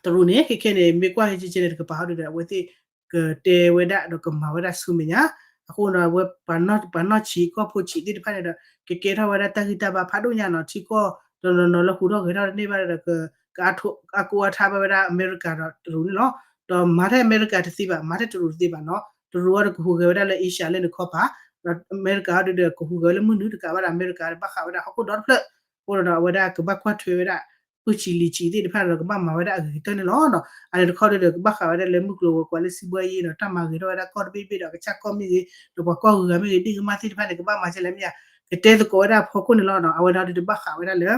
တရူးန့ၣ် ခဲခဲန့ၣ် မ့ၢ်ကွၢ်ဟဲကဲကဲန့ၣ် တကပၤဟီဒုဒီး အဝဲသ့ၣ်ကတဲဝဲဒၣ်ဒီးကမၤဝဲဒၣ်ဆူမဲာ်ညါ အဃိဒီးအဝဲ ပှၤနီၢ်ဆံးကီၢ်ဖိဆံးသ့ၣ်တဖၣ်န့ၣ်ဒီး ကကဲထီၣ်ဝဲဒၣ်တၢ်ဂံၢ်တၢ်ဘါဖးဒိၣ်ညါနီၤ ထံကီၢ်တနီၤနီၤလၢဟူးထီၣ်ဂဲၤထီၣ်တန့ၢ်ဘၣ်ဒီး ကအကိးအထါဘၣ်ဝဲဒၣ်အမဲရကၤဒီးတရူးန့ၣ်လီၤ ဒီးမၤထဲအမဲရကၤတသ့ဘၣ် မၤထဲတရူးတသ့ဘၣ်နီၤ တရူးအီၤဒီးကဟူးဂဲၤဝဲဒၣ်လၢ Asia လၢနခီပၤ ဒီးအမဲရကၤအီၤဒုဒီး ကဟူးဂဲၤဝဲလၢမုၢ်နုာ်တကးဘၣ်ဒီး အမဲရကၤဒီးဘၣ်ဃးဝဲဒၣ်ဟီၣ်ခိၣ်ဒီတဖျၢၣ် အဃိဒီးအဝဲဒၣ်ကဘၣ်ကွၢ်ထွဲဝဲဒၣ် ပုၢ်ဆံးလံၤဆံးသ့ၣ်တဖၣ်ဒီးကဘၣ်မၤဝဲဒၣ်အဂ့ၤကတၢၢ်န့ၣ်လီၤ. အန့ၣ်တခီဒီး ကဘၣ်ဃးဝဲဒၣ်လၢမုၢ်ကျိၤဝဲၤကွာ်လၢစံးဘှါယဲဒီး တၢ်မၤဂ့ၤထီၣ်ဝဲဒၣ်ကီၢ်တဘ့ၣ်ဘ့ၣ်ဒီး ကစၢ်ကီၢ်မ့ၢ်ဂ့ၤ ဒီးပှၤကီၢ်ဂုၤဂၤမ့ၢ်ဂ့ၤ ဒ့ၣ်ကမၣ်သ့ၣ်တဖၣ်န့ၣ် ကဘၣ်မၤကဲလဲၣ်မ့ၢ်ဧါ ကတဲသကိးဝဲဒၣ်အဖီခိၣ်န့ၣ်လီၤ. အဝဲဒၣ်ဒီးတဘၣ်ဃးဝဲဒၣ်လၢ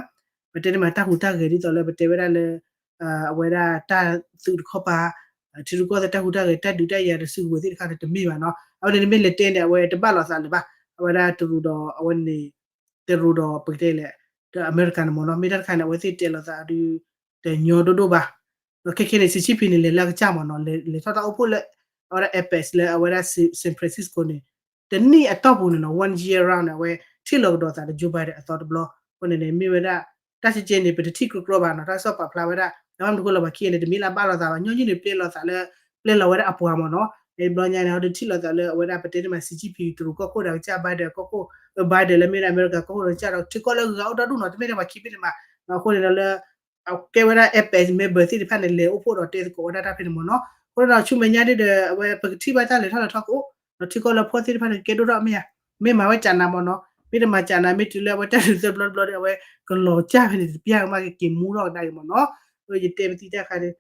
ပတဲန့ၣ်မးတၢ်ဟူးတၢ်ဂဲၤဒ်သိးလၢ ပတဲဝဲဒၣ်လၢ အဝဲဒၣ်တၢ်သုးတခီပၤ ထံရူၢ်ကီၢ်သဲးတၢ်ဟူးတၢ်ဂဲၤ တၢ်ဒုးတၢ်ယၤတစုကဝဲၤသ့ၣ်တခါန့ၣ် တမ့ၢ်ဘၣ်နီၤ. အဝဲန့ၣ်နမ့ၢ်လဲၤတဲန့ၣ် အဝဲတဘၣ်လိာ်သးလၢၤဘၣ်. အဝဲဒၣ်တရူးဒီးအဝဲန့ၣ် တရူးဒီးပကတဲလဲၣ် ဒီးအမဲရကၤန့ၣ်မ့ၢ်နီၤ မ့ၢ်တၢ်တခါန့ၣ် အဝဲသ့ၣ်တဲလိာ်သးဒုး တညီဒိၣ်ဒိၣ်ဘၣ်. ဒီးခဲခဲန့ၣ် Xi Jinping န့ၣ် လဲၤလၢအကစၢ်မ့ၢ်နီၤ လဲၤထီၣ်တၢ်အိၣ်ဖှိၣ်လၢ အဝဲဒၣ် APEC လၢအဝဲဒၣ် San Francisco န့ၣ် တနံၣ်အတီၢ်ပူၤန့ၣ်နီၤ one year round န့ၣ် အဝဲထံၣ်လီၤကဒီးသးဒီး Joe Biden အသီတဘျီ. အဃိန့ၣ်န့ၣ် မ့ၢ်ဝဲဒၣ် တၢ်ကကဲန့ၣ် ပတထံၣ်ကြီကြီဘၣ်နီၤ တၢ်ကစီၣ်ပာ်ဖျါဝဲဒၣ် အဘၣ်မနုၤဃိလၢပှၤခံဂၤန့ၣ် တမ့ၢ်လၢအဘၣ်လိာ်သးဘၣ် ညီနုၢ်န့ၣ် ပျဲလိာ်သးလၢ ပျဲလီၤဝဲဒၣ်အပှၤမ့ၢ်နီၤ တဘျီညါန့ၣ် ဟီဒုးထံၣ်လိာ်သးလၢအဝဲဒၣ်ပတဲန့ၣ်မး Xi Jinping တရူးကီၢ်ခိၣ်ဒီးကစၢ် Biden ကီၢ်ခိၣ် Biden လၢမ့ၢ်ဝဲဒၣ်အမဲရကၤကီၢ်ခိၣ်ဒီးကစၢ်ဒီး ထံကီၢ်လၢဂၤအိၣ်ဒီဒူၣ်နီၤ တမ့ၢ်ထဲပှၤခံဘ့ၣ်န့ၣ်မး အဃိန့ၣ်ဒီးလၢ အကဲဝဲဒၣ် APEC member သ့ၣ်တဖၣ်န့ၣ် လဲၤအိၣ်ဖှိၣ်ဒီးတဲသကိးဝဲဒၣ်တၢ်ဖဲန့ၣ်မ့ၢ်နီၤ. အဃိဒီးဆူမဲာ်ညါဒ်ဒီး အဝဲပကထံၣ်ဘၣ်တၢ်လဲၤထီၣ်လဲၤထီၣ်ကအိၣ် ဒီးထံကီၢ်လၢဖှီၣ်သ့ၣ်တဖၣ်န့ၣ် ကကဲဒိၣ်ထီၣ်မ့ၢ်ဧါ, မ့ၢ်မၤဝဲကၠးနးမ့ၢ်နီၤ, မ့ၢ်တမၤကၠးနး မ့ၢ်တုၤလၢအဝဲတၢ်ဒုးသၢဘျီတဘျီဒီး အဝဲကလီၤကၢ်ဖဲန့ၣ် တပျၢ်ကမၣ်ကက့ၤမူထီၣ်ကဒါက့ၤမ့ၢ်နီၤ. ယတဲပသံတၢ်ခါန့ၣ်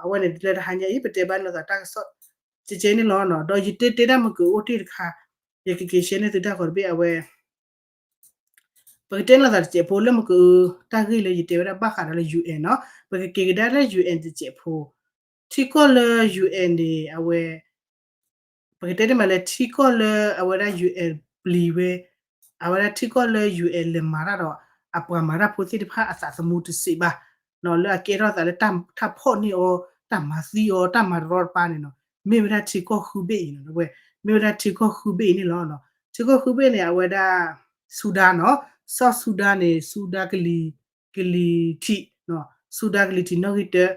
အဝဲန့ၣ်လၢတဟါညါအံၤ ပတဲဘၣ်လိာ်သးတၢ်ကစီၣ် ကကဲန့ၣ်လီၤ. ဒီးယတဲတ့ၢ်တၢ်မုၢ်ကအိၣ်တ့ၢ်တခါ ယကက့ၤရှဲန့ၢ်သုတၢ်ဂီၤတဘ့ၣ်အဝဲ ပကတဲလိာ်သးတစဲးဖိလၢမုၢ်ကအိၣ် တၢ်ဂ့ၢ်လၢယတဲဝဲဒၣ်ဘၣ်ဃးဒီးလၢ UN နီၤ, ပကက့ၤကဒါလၢ UN တစဲးဖိ, ထံကီၢ်လၢ UN န့ၣ် အဝဲ ပကတဲတ့ၢ်မးလၢထံကီၢ်လၢအဝဲဒၣ် UN ပျံၤဝဲ, အဝဲဒၣ်ထံကီၢ်လၢ UN လဲၤမၤတၢ်ဒီး အပှၤမၤတၢ်ဖိသ့ၣ်တဖၣ်အသးသမူတစံးဘၣ် လၢအကဲထီၣ်သးလၢတၢ်ဖီၣ်န့ၢ်အီၤ, တၢ်မၤသံအီၤ, တၢ်မၤတရီတပါန့ၣ်နီၤ, မ့ၢ်ဝဲဒၣ်ထံကီၢ်ဃုဘ့ၣ်အံၤနီၤ, ဝဲ မ့ၢ်ဝဲဒၣ်ထံကီၢ်ဃုဘ့ၣ်အံၤန့ၣ်လီၤ. ထံကီၢ်ဃုဘ့ၣ်န့ၣ် အဝဲဒၣ် ဆူဒၤနီၤ, စီၤဆူဒၤန့ၣ် ဆူဒၤကလံၤ, ကလံၤထံး, ဆူဒၤကလံၤထံးနီၣ်ဂံၢ်တၢ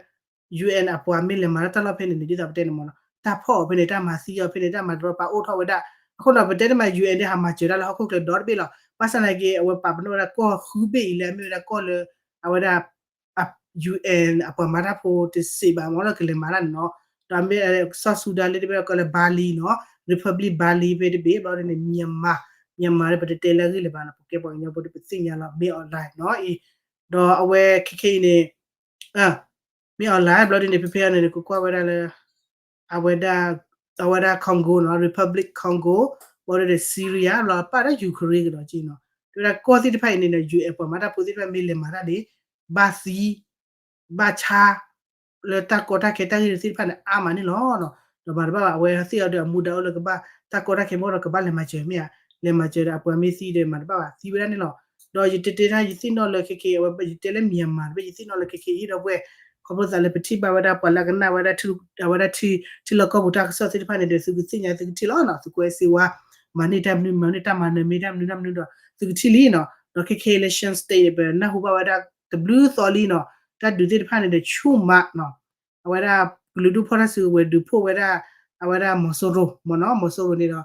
UN အပှၤမ့ၢ်လဲၤမၤတၢ်လီၢ်ဖဲန့ၣ်န့ၣ် ဒ်သိးပတဲန့ၣ်မ့ၢ်နီၤ, တၢ်ဖီၣ်အီၤဖဲန့ၣ် တၢ်မၤသံအီၤဖဲန့ၣ် တၢ်မၤတရီတပါအိၣ်ထီၣ်ဝဲဒၣ်. အဃိဒီးပတဲတ့ၢ်မး UN ဒ်ဟးမၤစၢၤတၢ်လၢဟီၣ်ခိၣ်ချၢဒီတဘ့ၣ်လီၤ. ဘၣ်ဆၣ်သနာ်က့ အဝဲပာ်ပနီၣ်ဝဲဒၣ်ကီၢ်ဃုဘ့ၣ်အံၤလၢအမ့ၢ်ဝဲဒၣ်ကီၢ်လၢ အဝဲဒၣ် UN အပှၤမၤတၢ်ဖိတစံးဘၣ်မ့ၢ်လၢကလဲၤမၤတၢ်န့ၣ်နီၤ. ဒီးမ့ၢ်စီၤဆူဒၤလၢတဘ့ၣ်ကီးလၢ Bali နီၤ, Republic Bali ဖဲတဘ့ၣ် ဘျီဒ်န့ၣ် Myanmar, Myanmar လၢပတတဲလၢအဂ့ၢ်လၢၤဘၣ်နီၤ, ပကဲပှၤကညီဖိဒီးပသ့ၣ်ညါလီၤ မ့ၢ် online နီၤအံၤ, ဒီးအဝဲခဲခဲအံၤန့ၣ် မ့ၢ် online ဘျီဒ်န့ၣ် ဖဲဖဲအံၤန့ၣ် ကကွၢ်ဝဲဒၣ်လၢ အဝဲဒၣ် အဝဲဒၣ် Congo နီၤ, Republic Congo, ဘျီဒ်န့ၣ် Syria ဘျီပာ်ဒၣ် Ukraine ကဒီးက့နီၤ, တဲဝဲဒၣ်ကီၢ်သ့ၣ်တဖၣ်အံၤန့ၣ် UN ပှၤမၤတၢ်ဖိသ့ၣ်တဖၣ်မ့ၢ်လဲၤမၤတၢ်န့ၣ် ဘၣ်သံ ဘၣ်ဆါ လၢတၢ်ကီတၢ်ခဲတၢ်ဂ့ၢ်သ့ၣ်တဖၣ်န့ၣ် အါမးန့ၣ်လီၤ. ဒီးမၤတဘၣ်ဘၣ် အဝဲသ့ၣ်အီၤဒီးအမူဒါအိၣ်လၢကဘၣ်တၢ်ကီတၢ်ခဲမ့ၢ်ဒီးကဘၣ်လဲၤမၤစၢၤမ့ၢ်ဧါ, လဲၤမၤစၢၤဒီးအပှၤမ့ၢ်သံဒီးမၤတဘၣ်ဘၣ် သံဝဲဒၣ်န့ၣ်လီၤ. ဒီးယတဲတဲဒၣ်ယသ့ၣ်နီၣ်လၢခဲခဲအံၤ အဝဲယတဲလၢ Myanmar တဘ့ၣ် ယသ့ၣ်နီၣ်လၢခဲခဲအံၤဒီးဝဲ ခီဖျိသးလၢပထံၣ်ဘၣ်ဝဲဒၣ်ပှၤလၢကနၣ်ဝဲဒၣ် အဝဲဒၣ်ထံ ထံလီၢ်ကီၢ်ပူၤတၢ်ကစီၣ်သ့ၣ်တဖၣ်န့ၣ်ဒီး သုကသ့ၣ်ညါသုကထံၣ်လီၤနီၤ, သုကွဲးစ့ဝါ မၤန့ၢ်တၢ်မနုၤမၤန့ၢ်တၢ်မၤနၢၤမ့ၢ်တၢ်မနုၤတၢ်မနုၤဒီး သုကထံၣ်လံနီၤ. ဒီးခဲခဲလၢ Shan State န့ၣ် ပနၢ်ဟူဘၣ်ဝဲဒၣ်တဘျုးသီလံနီၤ, တၢ်ဒုးသ့ၣ်တဖၣ်န့ၣ်ဒီးဆူၣ်မးနီၤ, အဝဲဒၣ်ကလုာ်ဒူၣ်ဖီၣ်တၢ်စုကဝဲၤဒုးဖှိၣ်ဝဲဒၣ် အဝဲဒၣ်မီၤစိရိၤမ့ၢ်နီၤ, မီၤစိရိၤန့ၣ်ဒီး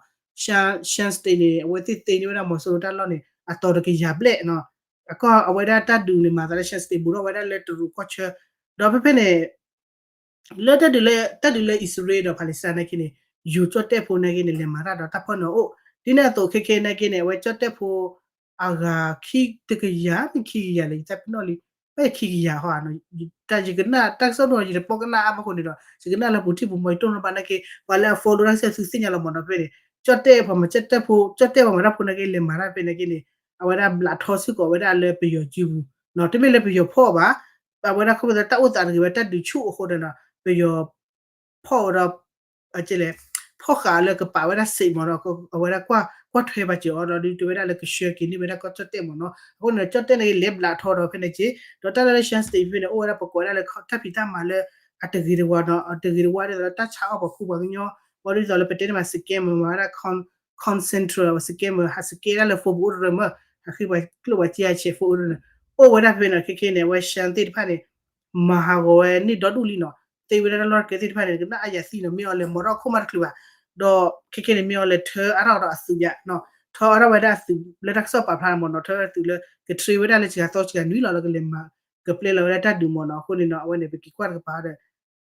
Shan State န့ၣ် အဝဲသ့ၣ်သ့န့ၢ်ဝဲဒၣ်မီၤစိရိၤတၢ်လီၢ်န့ၣ် အတီၤတကယၤဘျဲၣ်နီၤ. အကီၢ်အဝဲဒၣ်တၢ်ဒုးန့ၣ် မၤသးလၢ Shan State ဘူးထီၣ်ဝဲဒၣ်လၢတရူးကီၢ်ဆၢ, ဒီးဖဲဖဲန့ၣ် လၢတၢ်ဒုးလၢ တၢ်ဒုးလၢအံၣ်စရ့လးဒီး Palestine နာ်က့န့ၣ် ယိၤကၠီၣ်တဲၣ်ဖိနာ်က့န့ၣ် လဲၤမၤတၢ်ဒီးတၢ်ဖီၣ်န့ၢ်အိၣ်, ဒ်န့ၣ်အသိးခဲခဲနာ်က့န့ၣ် အဝဲကၠီၣ်တဲၣ်ဖိ အဂၤခံတကယၤ မ့ၢ်ခံကယၤလဲၣ် ယသးပ့ၤနီၣ်လံ, ဖဲခံကယၤဟီဧါ, တၢ်ယကနၣ်တၢ်ကစီၣ်ဒိၣ် ယတပိာ်ကနၣ်အါဘၣ်ဃိန့ၣ်ဒီး ယကနၣ်လၢပူၤထံၣ်ပူၤမီၤ ယတိၢ်နီၣ်ဘၣ်နာ်က့ ပှၤလၢအ follow တၢ်ကစီၣ်သုသ့ၣ်ညါလီၤမ့ၢ်နီၤ ဖဲန့ၣ် ကၠီၣ်တဲၣ်ပှၤမၤကၠီၣ်တဲၣ်ဖိ ကၠီၣ်တဲၣ်ပှၤမၤတၢ်ဖိနာ်က့ လဲၤမၤတၢ်ဖဲနာ်က့န့ၣ် အဝဲဒၣ်ဘျးထီစ့ၢ်ကီးဝဲဒၣ်လၢပယီၤစုပူၤနီၤ, တမ့ၢ်လၢပယီၤဖီၣ်ဘၣ်, အဝဲဒၣ်ခီဖျိတၢ်အိၣ်သးတဂ့ၤဝဲတၢ်ဒုးဆူၣ်အဃိဒီးနီၤ ပယီၤဖီၣ်ဝဲဒီး ကလဲၣ် ဖီၣ်ဃာ်လၢကပာ်ဝဲဒၣ်စ့းမ့ၢ်နီၤ, အဝဲဒၣ်ကွၢ်ထွဲဘၣ်စၢၤအီၤဒီး ဒုးတဲဝဲဒၣ်လၢကဆှၢက့ၤန့ၢ်ဝဲဒၣ်ကီၢ်ကၠီၣ်တဲၣ်မ့ၢ်နီၤ, အဃိန့ၣ် ကၠီၣ်တဲၣ်န့ၣ်က့ လဲၤဘျးထီဒီးဖဲန့ၣ်က့, ဒီးတၢ်လၢ Shan State ဖဲန့ၣ် အိၣ်ဝဲဒၣ်ပကိးဝဲဒၣ်လၢတၢ်ဖံးတၢ်မၤလၢ အတဂ့ၤတဝါနီၤ, အတဂ့ၤတဝါဒ်သိးလၢတၢ်ဆါအီၣ်ပှၤခူပှၤကညီ, ဘၣ်ဒ်သိးလၢပတဲန့ၣ်မး scammer မၤဝဲဒၣ် con, con central scammer ဟး scam ဒၣ်လၢ phone ပူၤအိၣ်တရၢမး, ဟးဃ့ပှၤကျိၣ်ပှၤစ့ဟးဆဲး phone အိၣ်တရၢန့ၣ်, အိၣ်ဝဲဒၣ်ဖဲဖဲန့ၣ် ခဲခဲန့ၣ် အဝဲ Shan သ့ၣ်တဖၣ်န့ၣ် မၤဟးဂီၤဝဲန့ၢ်ဒီဒူၣ်လံနီၤ, သ့ဝဲဒၣ်တၢ်လီၢ်တၢ်ကျဲသ့ၣ်တဖၣ်န့ၣ် ကနၣ်အါယၤသံနီၤ, မ့ၢ်အီၤလဲၤမၤထီၣ်ခိၣ်မးတချုးဘၣ်, ဒီးခဲခဲန့ၣ် မ့ၢ်အီၤလဲၤထၢအါထီၣ်ဒီးအသုးယါနီၤ, ထၢအါထီၣ်ဝဲဒၣ်အသုးလၢတၢ်ကစီၣ်ပာ်ဖျါမ့ၢ်နီၤ, ထၢအသုးလၢက train ဝဲဒၣ်လၢစှၤသီစှၤနွံလီၤ လၢကလဲၤမၤ ကပျဲလီၤဝဲဒၣ်တၢ်ဒုးမ့ၢ်နီၤ, အဃိန့ၣ်နီၤ အဝဲန့ၣ် ပက့ၤကွၢ်တကပၤဒီး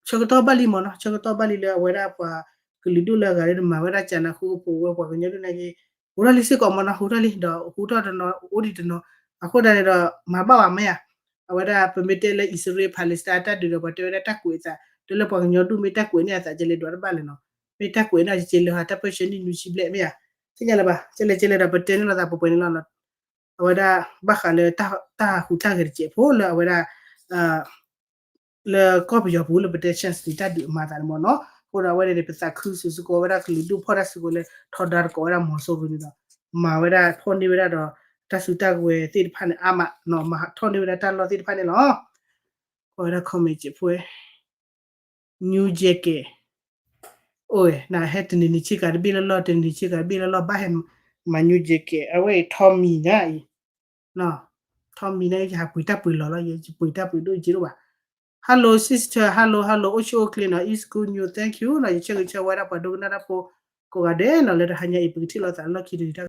ဆၢကတီၢ်ဘၣ်လံမ့ၢ်နီၤ, ဆၢကတီၢ်ဘၣ်လံလၢအဝဲဒၣ်ပှၤကလုာ်ဒူၣ်လၢအဂၤလၢမၤဝဲဒၣ်ကၠးနးဃူကဖိးဝဲပှၤကညီဒ်န့ၣ်က့, ဟူးထီၣ်လံစ့ၢ်ကီးမ့ၢ်နီၤ, ဟူးထီၣ်လံ ဒီးဟူးထီၣ်တနီၤ အိၣ်ဒံးတနီၤ, အဃိသတးန့ၣ်ဒီး မၤဘၣ်ဝဲမ့ၢ်ဧါ, အဝဲဒၣ်ပမ့ၢ်တဲလၢအံၣ်စရ့လး Palestine တၢ်ဒုးဒီး ပှၤတဲဝဲဒၣ်တၢ်ကွဲးအသး, တဲလၢပှၤကညီဒူၣ်မ့ၢ်တၢ်ကွဲးန့ၢ်အသး ကလဲၤဒွးတဘၣ်လဲၣ်နီၤ, မ့ၢ်တၢ်ကွဲးန့ၢ်ကလဲၤဟးတၢ်ပၢၢ်ဆၢနံၣ်နွံဆံဘျဲၣ်မ့ၢ်ဧါ, သ့ၣ်ညါလၢၤဘၣ်, ကလဲၤကလဲၤဒီးပတဲန့ၣ်လိာ်သးပှဲၤပှဲၤန့ၣ်လီၤနီၤ, အဝဲဒၣ်ဘၣ်ဃးလၢတၢ်ဟူးတၢ်ဂဲၤတစဲးဖိလၢအဝဲဒၣ် လၢကီၢ်ပယီၤပူၤလၢပတဲ Shan State တၢ်ဒုးအမၤသးန့ၣ်မ့ၢ်နီၤ, အဃိဒီးအဝဲန့ၣ်န့ၣ် ပသးခုစူၤစ့ၢ်ကီးဝဲဒၣ်ကလုာ်ဒူၣ်ဖီၣ်တၢ်စုကဝဲၤလၢထီဒါတကိးဝဲဒၣ်မီၤစိရိၤန့ၣ်ဒီး မၤဝဲဒၣ်ဖီၣ်န့ၢ်ဝဲဒၣ်ဒီး တၢ်စုတၢ်ကဝဲၤသ့ၣ်တဖၣ်န့ၣ် အါမးနီၤ မၤထီၣ်န့ၢ်ဝဲဒၣ်တၢ်လီၢ်သ့ၣ်တဖၣ်န့ၣ်လီၤ. ကွၢ်ဝဲဒၣ် comment ကဲးဖိ new jacket အိၣ်ဝဲ နဟဲတနံၤနံၤဆ့ကၤတဘ့ၣ်လၢလီၢ် တနံၤဆ့ကၤတဘ့ၣ်လၢလီၢ် ဘၣ်ဟဲမၤ new jacket အဝဲအံၤ Tommy နၤအံၤ Tommy နၤအံၤ ယဟးပှ့ၤတၢ်ပှ့ၤလီၤလီၤ ယပှ့ၤတၢ်ပှ့ၤဒိၣ်ယဲဒိၣ်ဘၣ်. Hello sister, hello hello, အိၣ်ဆူၣ်အိၣ်ချ့နီၤ is good news, thank you နီၤ ယဆၢဂ့ၤဆၢဝါဒၣ်ပှၤဒိကနၣ်တၢ်ဖိ ကိးဂၤဒဲးနီၤ လၢတဟါညါအံၤ ပကထံၣ်လိာ်သးလၢခံတနံၤတၢ်